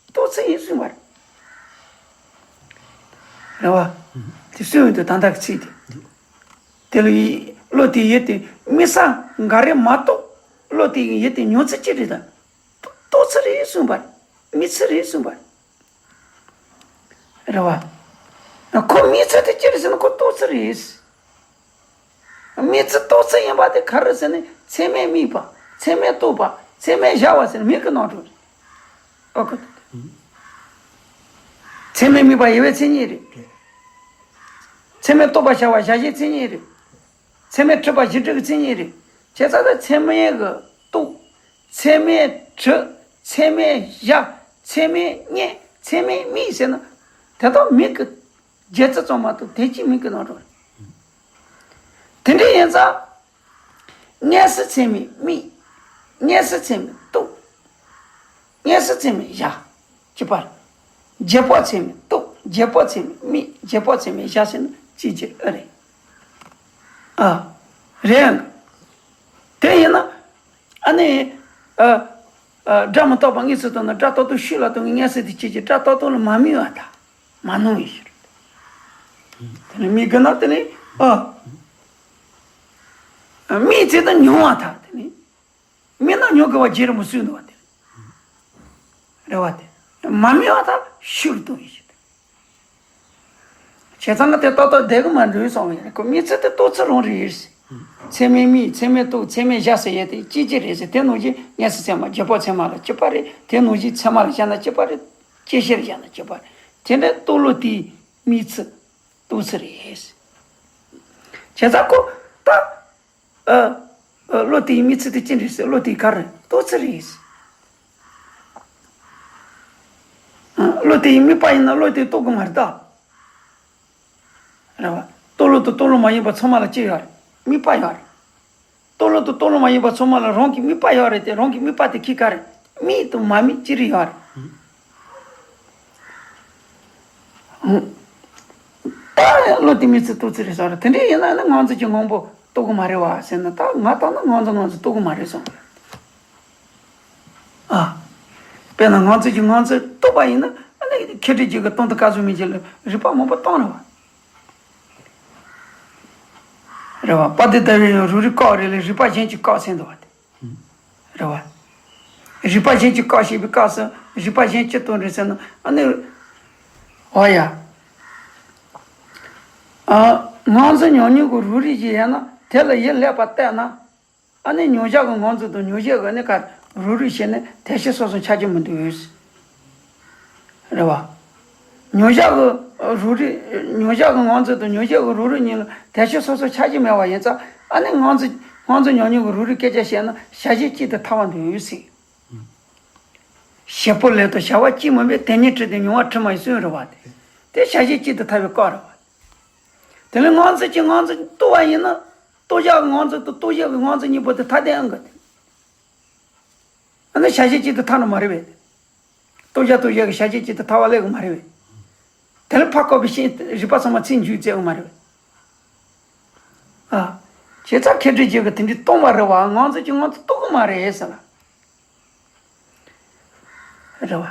རྟོགས་ཚུལ་ཡིན་གསུངས་པ་རེད། རེད་བ། དེ་གསུངས་ཡོད་དུས་ད་ལྟ་གི་ཚིག་དེ། དེ་ལ་ཡིད་བློ་དེའི་ཡུལ་དེ་དམིགས་བསལ་འགའ་རེ་མ་གཏོགས། བློ་དེའི་ཡུལ་དེ་མྱོང་ཚུལ་ཅི་རེད་དང་། རྟོགས་ཚུལ་རེད་གསུངས་པ་རེད། དམིགས་ཚུལ་རེད་གསུངས་པ་རེད། རེད་བ། ཁོ་དམིགས་ཚུལ་དེ་ཅི་རེད་ཟེར་ན་ཁོ་རྟོགས་ཚུལ་རེད། དམིགས་ཚུལ་རྟོགས་ཚུལ་ཡིན་པ་དེ་ག་རེ་ཟེར་ན། ཚད་མས་དམིགས་པ། ཚད་མས་རྟོགས་པ། ཚད་མས་གཞག་པ་ཟེར་ན་མིང་གི་ནང་དུ་རེད། ཨོ་ཁོ། ཚད་མས་དམིགས་པ་དབྱེ་བའི་མཚན་ཉིད་རེད། ཚད་མས་རྟོགས་པ་བྱ་བ་བྱ་བྱེད་མཚན་ཉིད་རེད། ཚད་མས་འཁྲུལ་པ་གཞི་སྒྲིབ་ཀྱི་མཚན་ཉིད་རེད། བྱས་ཙང་ད་ཚད་མས་གི་རྟོགས། ཚད་མས་འཁྲུལ། ཚད་མས་གཞག། ཚད་མས་རྙེད། ཚད་མས་དམིགས་ཟེར་ན། དེ་དག་མིང་གི་རྒྱལ་ཚུལ་ཙམ་མ་གཏོགས་དོན་གཅིག་མིང་གི་ནང་དུ་རེད། དེ་འདྲ་ཡིན་ཙང་། མངོན་སུམ་ཚད་མས་དམིགས། མངོན་སུམ་ཚད་མས་རྟོགས། མངོན་སུམ་ཚད་མས་བཞག། གཅིག་པ་རེད། རྗེས་དཔག་ཚད་མས་རྟོགས། རྗེས་དཔག་ཚད་མས་དམིགས། རྗེས་དཔག་ཚད་མས་བཞག་ཟེར་ན་གཅིག་གཅིག་ཨེ་རེད། ཨ། རེད་ཡང་། དེ་ཡིན་ན། ཨ་ནི། ཨ། ཨ། སྒྲ་མི་རྟག་པ་དངོས་སུ་རྟོགས་ན་སྒྲ་རྟག་ཏུ་ཤུགས་ལ་རྟོགས་པའི་མངོན་སུམ་དེ་གཅིག་གཅིག་སྒྲ་རྟག་ཏུ་ལ་མ་དམིགས་པར་ཐལ། མ་སྣང་བའི་ཕྱིར། དེ་ནི་དམིགས་དགོས་ན་དེ་ནི། ཨ། དམིགས་ཚེ་དང་མྱོང་བར་ཐལ། དེ་ནི། དམིགས་ན་མྱོང་དགོས་པ་རྗེ་རིན་པོ་གསུངས་འདུག་པ་དེ། རེད་བ། དེ་མ་དམིགས་པར་ཐལ། ཤུགས་རྟོགས་ཡིན་ཞེས། བྱས་ཙང་ང་དེ་ཏག་ཏག་བསྡད་གི་མ་འདུག་བསམ་ཡ། ཁོ་དམིགས་ཚུལ་དེ་རྟོགས་ཚུལ་རང་རེད། ཚད་མས་དམིགས། ཚད་མས་རྟོགས། ཚད་མས་བཞག་ཟེར་ཡ་དེ་གཅིག་གཅིག་རེད་ཟེར། དེ་ནང་བཞིན་མངོན་སུམ་ཚད་མ། རྗེས་དཔག་ཚད་མ་ལ་གཅིག་པ་རེད། དེ་ནང་བཞིན་ཚད་མ་ལ་བཞག་ན་གཅིག་པ་རེད། དཔྱད་གཞིར་བཞག་ན་གཅིག་པ་རེད། དེ་འདྲའི་རྟོགས་ལུགས་དེའི་དམིགས་ཚུལ་རྟོགས་ཚུལ་རེད། བྱས་ཙང་ཁོ་ད། ཨ། ཨ། བློ་དེའི་དམིགས་ཚུལ་དེ་ཅི་འདྲ་ཟེར། བློ་དེའི་ག་རེ་རྟོགས་ཚུལ་རེད། ཨ། བློ་དེའི་དམིགས་པ་ཡིན་ན་བློ་དེ་རྟོགས་གི་མ་རེད་ད། རེད་བ། རྟོགས་ལུགས་དང་རྟོགས་ལུགས་མ་ཡིན་པ་ཚང་མ་ལ་ཅི་ཡོད་རེད། དམིགས་པ་ཡོད་རེད། རྟོགས་ལུགས་དང་རྟོགས་ལུགས་མ་ཡིན་པ་ཚང་མ་ལ་རང་གི་དམིགས་པ་ཡོད་རེད་དེ། རང་གི་དམིགས་པ་དེ་ཁྱི་ག་རེ། དམིགས་དང་མ་དམིགས་ཅི་རིགས་ཡོད་རེད། ད་བློ་དེ་དམིགས་ཚུལ་རྟོགས་ཚུལ་རེད་ཟེར་རེད། དེ་འདྲ་ཡིན་ན་ནི་ངང་ཚུལ་གྱི་ངང་པོ་རྟོགས་གི་མ་རེད་བ་ཟེར་ན། ད་ང་ལྟ་ན་ངང་ཚུལ་ངང་ཚུལ་རྟོགས་གི་མ་རེད་གསུངས། ཨ། དཔེར་ན་ངང་ཚུལ་གྱི་ངང་ཚུལ་རྟོགས་པ་ཡིན་ན་ཨ་ནི་མཁས་གྲུབ་རྗེ་གིས་སྟོང་དུ་སྐབས་སུ་མི་འགྱུར་ལ་རིགས་པ་མང་པོ་བཏང་རེད་བ། རེད་བ། དཔལ་ལྡན་ཟླ་བའི་ཡང་རང་རིག་བཀག་རེད་ལས་རིགས་པ་གཞན་གྱིས་བཀག་ཟེར་འདུག་བ་དེ། རེད་བ། རིགས་པ་གཞན་གྱིས་བཀག་ཞེས་པའི་སྐབས་སུ་རིགས་པ་གཞན་ཅི་ལྟར་རེད་ཟེར་ན་ཨ་ནི། འོ་ཡ། ཨ། ངང་ཚུལ་ཉམས་མྱོང་གི་རང་རིག་ཅིག་ཡོད་ན་དེ་ལ་ཡིད་བསླད་པ་བལྟས་ན། ཨ་ནི་མྱོང་བྱ་གི་ངང་ཚུལ་དང་མྱོང་བྱེད་ཀྱི་ཨ་ནི་ག་རང་རིག་བྱས་ནས་དོན་སྤྱི་སོ་སོར་ཆགས་ཀྱི་མི་འདུག་རེད་བ། མྱོང་བྱ་གི་རང་རིག་མྱོང་བྱ་གི་ངང་ཚུལ་དང་མྱོང་བྱེད་ཀྱི་རང་རིག་གཉིས་ལ་དོན་སྤྱི་སོ་སོར་ཆགས་ཀྱི་མེད་པ་ཡིན་ཙང་ཨ་ནི་ངང་ཚུལ་ངང་ཚུལ་ཉམས་མྱོང་གི་རང་རིག་སྐད་ཆ་བཤད་ན་བྱ་བྱེད་གཅིག་ཏུ་ཐལ་བ་འདུག་ཟེར། བྱེད་པོ་ལས་དང་བྱ་བ་གཅིག་མིན་པས་དེ་ཉིད་སྤྲོས་ཏེ་མྱོང་བ་དྲི་མ་ཡིས་གསུངས་རེད་བ་དེ། དེ་བྱ་བྱེད་གཅིག་ཏུ་ཐལ་བའི་སྐབས་རེད་བ། དེ་ལས་ངང་ཚུལ་གྱི་ངང་ཚུལ་རྟོགས་པ་ཡིན་ན། རྟོགས་བྱ་གི་ངང་ཚུལ་དང་རྟོགས་བྱེད་ཀྱི་ངང་ཚུལ་གཉིས་པོ་དེ་ཐ་དད་ཨང་གི་དེ། ཨ་ནི་བྱ་བྱེད་གཅིག་ཏུ་ཐལ་ནི་མ་རེད་པས། རྟོགས་བྱ་རྟོགས་བྱེད་ཀྱི་བྱ་བྱེད་གཅིག་ཏུ་ཐལ་བ་སླེབས་ཀྱི་མ་རེད་པས། དེ་ལ་ཕར་བཀག་པའི་ཕྱིར་རིགས་པ་ཚང་མ་ཚིག་འཇུག་བྱེད་ཀྱི་མ་རེད་པས། ཨ། བྱས་ཙང་མཁས་གྲུབ་རྗེ་གིས་དེ་འདྲའི་སྟོང་པ་རེད་བ། ངང་ཚུལ་གྱི་ངང་ཚུལ་རྟོགས་ཀྱི་མ་རེད་ཟེར་ལ། རེད་བ།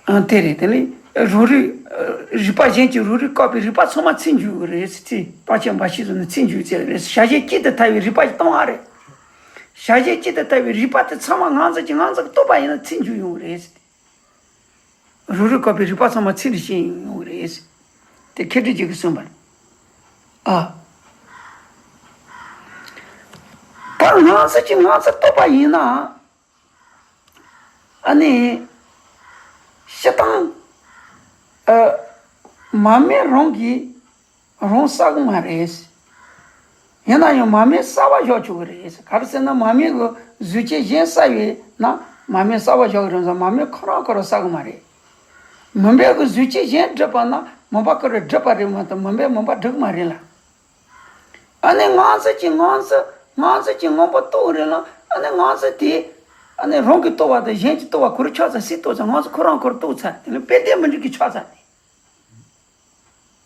ཨང་། དེ་རེད། དེ་ནི་རང་རིག་རིགས་པ་གཞན་གྱིས་རང་རིག་བཀག་པའི་རིགས་པ་ཚང་མ་ཚིག་འཇུག་གི་རེད་ཟེར། ཚིག་རྟགས་ཅན་འབའ་ཞིག་བཟོས་ནས་ཚིག་འཇུག་ཚེ་རེད། བྱ་བྱེད་གཅིག་ཏུ་ཐལ་བའི་རིགས་པ་ཞིག་སྟོང་བ་རེད། བྱ་བྱེད་གཅིག་ཏུ་ཐལ་བའི་རིགས་པ་དེ་ཚང་མ་ངང་ཚུལ་གྱི་ངང་ཚུལ་རྟོགས་པ་ཡིན་ན་ཚིག་འཇུག་ཡོང་གི་རེད་ཟེར། རང་རིག་བཀག་པའི་རིགས་པ་ཚང་མ་ཚིག་འདི་ཤེས་ཡོང་གི་རེད་ཟེར། དེ་མཁས་གྲུབ་རྗེ་གིས་གསུངས་པ་རེད། ཨ། ད་ངང་ཚུལ་གྱི་ངང་ཚུལ་རྟོགས་པ་ཡིན་ན། ཨ་ནི། སྤྱིར་བཏང་། ཨ། མར་མེ་རང་གིས་རང་བསལ་གི་མ་རེད། ཡིན་ན་ཡང་མར་མེ་གསལ་བ་བཞག་ཆོག་གི་རེད། ག་རེ་ཟེར་ན་མར་མེ་གི་གཟུགས་ཅན་གཞན་གསལ་བས་ན་མར་མེ་གསལ་བ་བཞག་གི་རེད་ཙང་མར་མེ་ཁོ་རང་ཁོ་རང་གསལ་གི་མ་རེད། མུན་པའི་གི་གཟུགས་ཅན་གཞན་སྒྲིབ་པ་ན་མུན་པ་ཁོ་རང་སྒྲིབ་པ་རེད་མ་གཏོགས་མུན་པས་མུན་པ་སྒྲིབ་གི་མ་རེད་ལ། ཨ་ནི་ང་ཚོ་གི་ང་ཚོ་ང་ཚོ་གི་སྔོན་པོ་རྟོགས་རེད་ལ། ཨ་ནི་ང་ཚོ་དེ་ཨ་ནི་རང་གིས་རྟོགས་པ་དང་གཞན་གྱིས་རྟོགས་པ་ག་རེ་ཆགས་ཚར། སུས་རྟོགས་ཚར། ང་ཚོ་ཁོ་རང་ཁོ་རང་རྟོགས་ཚར། དེ་ནི་དཔེ་དེ་མི་འགྲིག་གི་ཆགས་ཚར་ཏེ།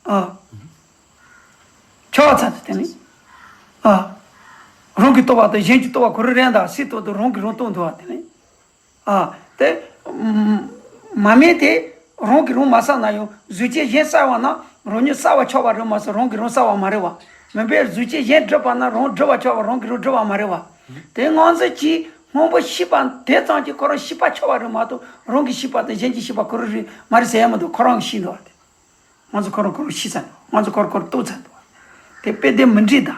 ཨ། ཆགས་ཚར་ཏེ་དེ་ནི། ཨ། རང་གིས་རྟོགས་པ་དང་གཞན་གྱིས་རྟོགས་པ་ག་རེ་རེད་ད། སུས་རྟོགས་དང་རང་གིས་རང་རྟོགས་འདུག་བ་དེ་ནི། ཨ། དེ། ཨམ། མར་མེ་དེ་རང་གིས་རང་མ་གསལ་ན་ཡང་གཟུགས་ཅན་གཞན་གསལ་བ་ན་རང་ཉིད་གསལ་བ་ཆགས་པ་རེད་མ་གཏོགས་རང་གིས་རང་གསལ་བ་མ་རེད་བ། མུན་པས་གཟུགས་ཅན་གཞན་སྒྲིབ་པ་ན་རང་སྒྲིབ་པ་ཆགས་པ་རང་གིས་རང་སྒྲིབ་པ་མ་རེད་བ། དེ་ང་ཚོ་གིས་སྔོན་པོ་ཤེས་པ་དེ་ཙམ་གྱིས་ཁོ་རང་ཤེས་པ་ཆགས་པ་རེད་མ་གཏོགས་རང་གི་ཤེས་པ་དང་གཞན་གྱི་ཤེས་པ་ག་རེ་རེད་མ་རེད་ཟེར་ཡ་མི་འདུག་ཁོ་རང་གིས་ཤེས་འདུག་བ་དེ། ང་ཚོ་ཁོ་རང་ཁོ་རང་ཤེས་ཚར་འདུག་ང་ཚོ་ཁོ་རང་ཁོ་རང་རྟོགས་ཚར་འདུག་དེ་དཔེ་དེ་མི་འགྲིག་ད།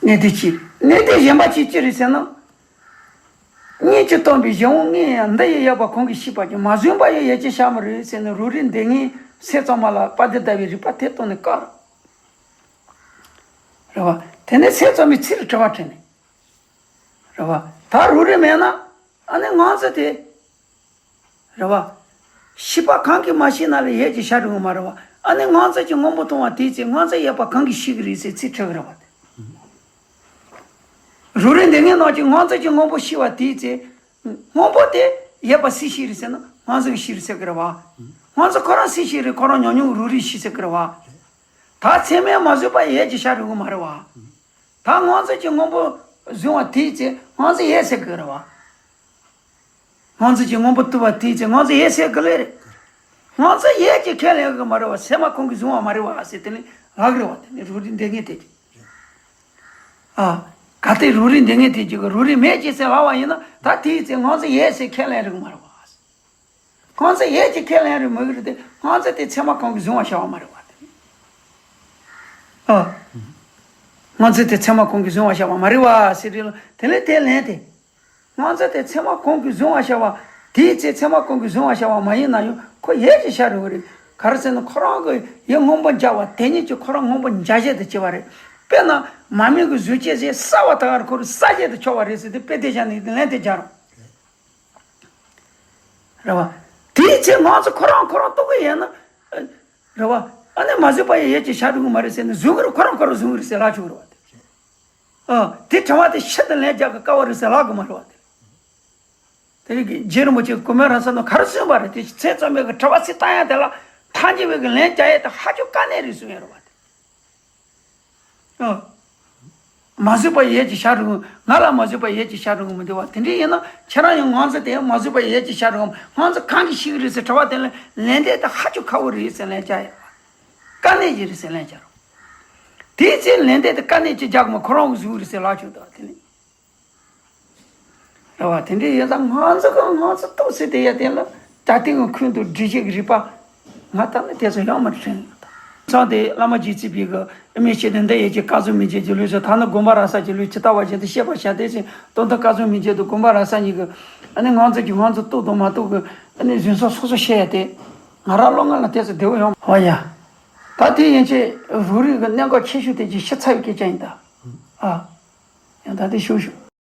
གནད་དོན་གཅིག་གནད་དོན་གཞན་པ་གཅིག་ཅི་རེད་ཟེར་ན། སྔོན་གྱི་སྟོན་པའི་གཞན་དབང་ལྔས་ཡང་འདི་ཡི་ཡོད་པ་གང་གིས་ཤེས་པ་ཀྱང་མ་བཟུང་བ་ཡི་ཡོད་ཅེས་བྱ་མི་རུང་ཟེར་ནས་རང་རིག་འདོད་ལྔའི་སེམས་ཙམ་པ་ལ་དཔལ་ལྡན་ཟླ་བའི་རིགས་པ་དེ་སྟོན་ནས་བཀག་རེད་བ། དེ་ནས་སེམས་ཙམ་པའི་ཚིག་ལ་དྲི་བ་དྲིས་ནས། རེད་བ། ད་རང་རིག་མེད་ན་ཨ་ནི་ང་ཚོ་དེ། རེད་བ། ཤེས་པ་གང་གིས་མ་ཤེས་ན་ལས་ཡོད་ཅེས་བྱ་རུང་མ་རེད་བ། ཨ་ནི་ང་ཚོ་གི་སྔོན་པོ་མཐོང་བ་དེའི་ཚེ་ང་ཚོ་ཡོད་པ་གང་གིས་ཤེས་ཀྱི་རེད་ཟེར་ཚིག་དྲི་གི་རེད་བ། རང་རིག་འདོད་ལྔའི་ནང་གི་ང་ཚོ་གི་སྔོན་པོ་ཤེས་པ་དེའི་ཚེ། སྔོན་པོ་དེ་ཡོད་པ་སུས་ཤེས་རེད་ཟེར་ན་ང་ཚོ་གིས་ཤེས་རེད་ཟེར་གི་རེད་བ། ང་ཚོ་ཁོ་རང་སུས་ཤེས་རེད། ཁོ་རང་ཉམས་མྱོང་རང་རིག་ཤེས་ཟེར་གི་རེད་བ། ད་ཚད་མས་མ་བཟོད་པ་ཡོད་ཅེས་བྱ་རུང་མ་རེད་བ། ད་ང་ཚོ་གི་སྔོན་པོ་བཟུང་བ་དེའི་ཚེ་ང་ཚོ་ཡོད་ཟེར་གི་རེད་བ། ང་ཚོ་གི་སྔོན་པོ་བཏུབ་པ་དེའི་ཚེ་ང་ཚོ་ཡོད་ཟེར་གི་ལེ་རེད། ང་ཚོ་ཡོད་ཅེས་ཁས་ལེན་གི་མ་རེད་བ། ཚད་མ་གང་གིས་བཟུང་བ་མ་རེད་བ་ཟེར་དེ་ནི་ལབ་གི་རེད་བ། དེ་ནི་རང་རིག་འདོད་ལྔའི་དེ་གི། ཨ། གལ་ཏེ་རང་རིག་འདོད་ལྔའི་དེ་གི་གི་རང་རིག་མེད་ཅེས་ཟེར་ལབ་པ་ཡིན་ན་ད་དེའི་ཚེ་ང་ཚོ་ཡོད་ཟེར་ཁས་ལེན་རིག་མ་རེད་བ། ང་ཚོ་ཡོད་ཅེས་ཁས་ལེན་རིག་མི་གི་རེད་དེ་ང་ཚོ་དེ་ཚད་མ་གང་གིས་བཟུང་བ་བྱ་བ་མ་རེད་བ་དེ། ཨ། ང་ཚོ་དེ་ཚད་མ་གང་གིས་བཟུང་བ་བྱ་བ་མ་རེད་བ་ཟེར་རེད་ལ་དེ་ལས་དེ་ལན་དེ། ང་ཚོ་དེ་ཚད་མ་གང་གིས་བཟུང་བ་བྱ་བ། དེའི་ཚེ་ཚད་མ་གང་གིས་བཟུང་བ་བྱ་བ་མ་ཡིན་ན་ཡང་ཁོ་ཡོད་ཅེས་བྱ་རུང་རེད། ག་རེ་ཟེར་ན་ཁོ་རང་གི་ཡིད་སྔོན་པོ་འཇལ་བ་དེ་ཉིད་ཀྱིས་ཁོ་རང་སྔོན་པོ་འཇལ་བྱེད་དུ་བྱེད་པ་རེད། དཔེར་ན་མར་མེ་གི་གཟུགས་ཅན་ཟེར་གསལ་བ་དག་གར་ཁོ་རང་གསལ་བྱེད་དུ་ཆོག་པ་རེད་ཟེར་དེ་དཔེ་དེ་བཞག་ནས་ལན་དེ་སྦྱར་རོགས། རེད་བ། དེའི་ཚེ་ང་ཚོ་ཁོ་རང་ཁོ་རང་རྟོགས་ཀྱི་ཡོད་ན། རེད་བ། ཨ་ནི་མ་བཟོད་པ་ཡི་ཡོད་ཅེས་བྱ་རུང་མ་རེད་ཟེར་ནས་བཟུང་གི་རེད། ཁོ་རང་ཁོ་རང་བཟུང་གི་རེད་ཟེར་ལབ་ཆོག་གི་རེད་བ་དེ། ཨ། དེ་དྲི་བ་དེ་ཤིན་ཏུ་ལན་རྒྱག་གི་དཀའ་བ་རེད་ཟེར་ལབ་གི་མ་རེད་བ་དེ། དེ་རིང་གི་རྗེ་རིན་པོ་ཆེ་གོ་མེ་ར་ས་ནོ་ག་རེ་གསུངས་པ་རེད་དེ་ཚེ་ཙམ་མེད་གི་དྲི་བ་ཚིག་བཏང་ཡ་དེ་ལ་ཐང་རྒྱལ་བའི་གི་ལན་རྒྱག་ཡ་དེ་ཧ་ཅང་དཀའ་གནད་རེད་གསུངས་ཡ་རེད་བ་དེ། ཨ། མ་བཟོད་པ་ཡོད་ཅེས་བྱ་རུང་། ང་ལ་མ་བཟོད་པ་ཡོད་ཅེས་བྱ་རུང་མི་འདུག་བ། དེ་འདྲ་ཡིན་ན་ཁྱེད་རང་ཡང་ང་ཚོ་དེ་མ་བཟོད་པ་ཡོད་ཅེས་བྱ་རུང་། ང་ཚོ་གང་གིས་ཤེས་ཀྱི་རེད་ཟེར་དྲི་བ་དེ་ལ་ལན་འདེབས་དེ་ཧ་ཅང་ཁག་པོ་རེད་ཟེར་ལན་རྒྱག་ཡ། དཀའ་གནད་ཅིག་རེད་ཟེར་ལན་རྒྱག་རུང་། དེའི་ཚེ་ལན་འདེབས་དེ་དཀའ་གནད་ཅིག་རྒྱག་གི་མ་ཁོ་རང་གིས་བཟོས་རེད་ཟེར་ལབ་ཆོག་འདུག་བ་དེ་ནི། རེད་བ། དེ་འདྲ་ཡིན་ཙང་ང་ཚོ་གི་ང་ཚོ་རྟོགས་ཚུལ་དེ་ཡ་དེ་ལ་ད་ལྟའི་ངང་ཁུངས་དང་སྒྲུབ་བྱེད་ཀྱི་རིགས་པ་ང་ལྟ་ན་དེ་ཚོ་ཡང་མ་དྲན་ཡོད་དམ། ཚང་དེ་བླ་མ་རྗེ་བཙུན་པའི་གི་ཨ་མའི་ཆེད་དུ་འདི་ཡས་ཀྱི་བཀའ་ཟུར་མི་འཇལ་གྱི་ལུས་སུ་ཐ་ན་དགོངས་པ་རབ་གསལ་གྱི་ལུས་ཇི་ལྟ་བ་བཞིན་དུ་ཤེས་པར་བྱ་སྟེ་ཞེས་སྟོན་ཐོག་བཀའ་ཟུར་མི་འཇལ་དུ་དགོངས་པ་རབ་གསལ་གཉིས་ཀྱི་ཨ་ནི་ང་ཚོ་གི་ང་ཚོ་རྟོགས་དང་མ་རྟོགས་ཀྱི་ཨ་ནི་རྫུན་སོགས་སོ་སོ་བཤད་ཡ་དེ་ང་རང་བློ་ངན་ལ་དེ་ཚོ་བདེ་བོ་ཡོང་བ་ཡ། ད་དེ་ཡན་ཆད་རང་རིག་གི་གནད་འགག་ཆེ་ཤོས་དེ་ཅིག་ཤི་ཚར་བའི་སྐད་ཆ་ཡིན་ད། ཨ། ཡང་ད་དེ་ཞུ་ཞུ།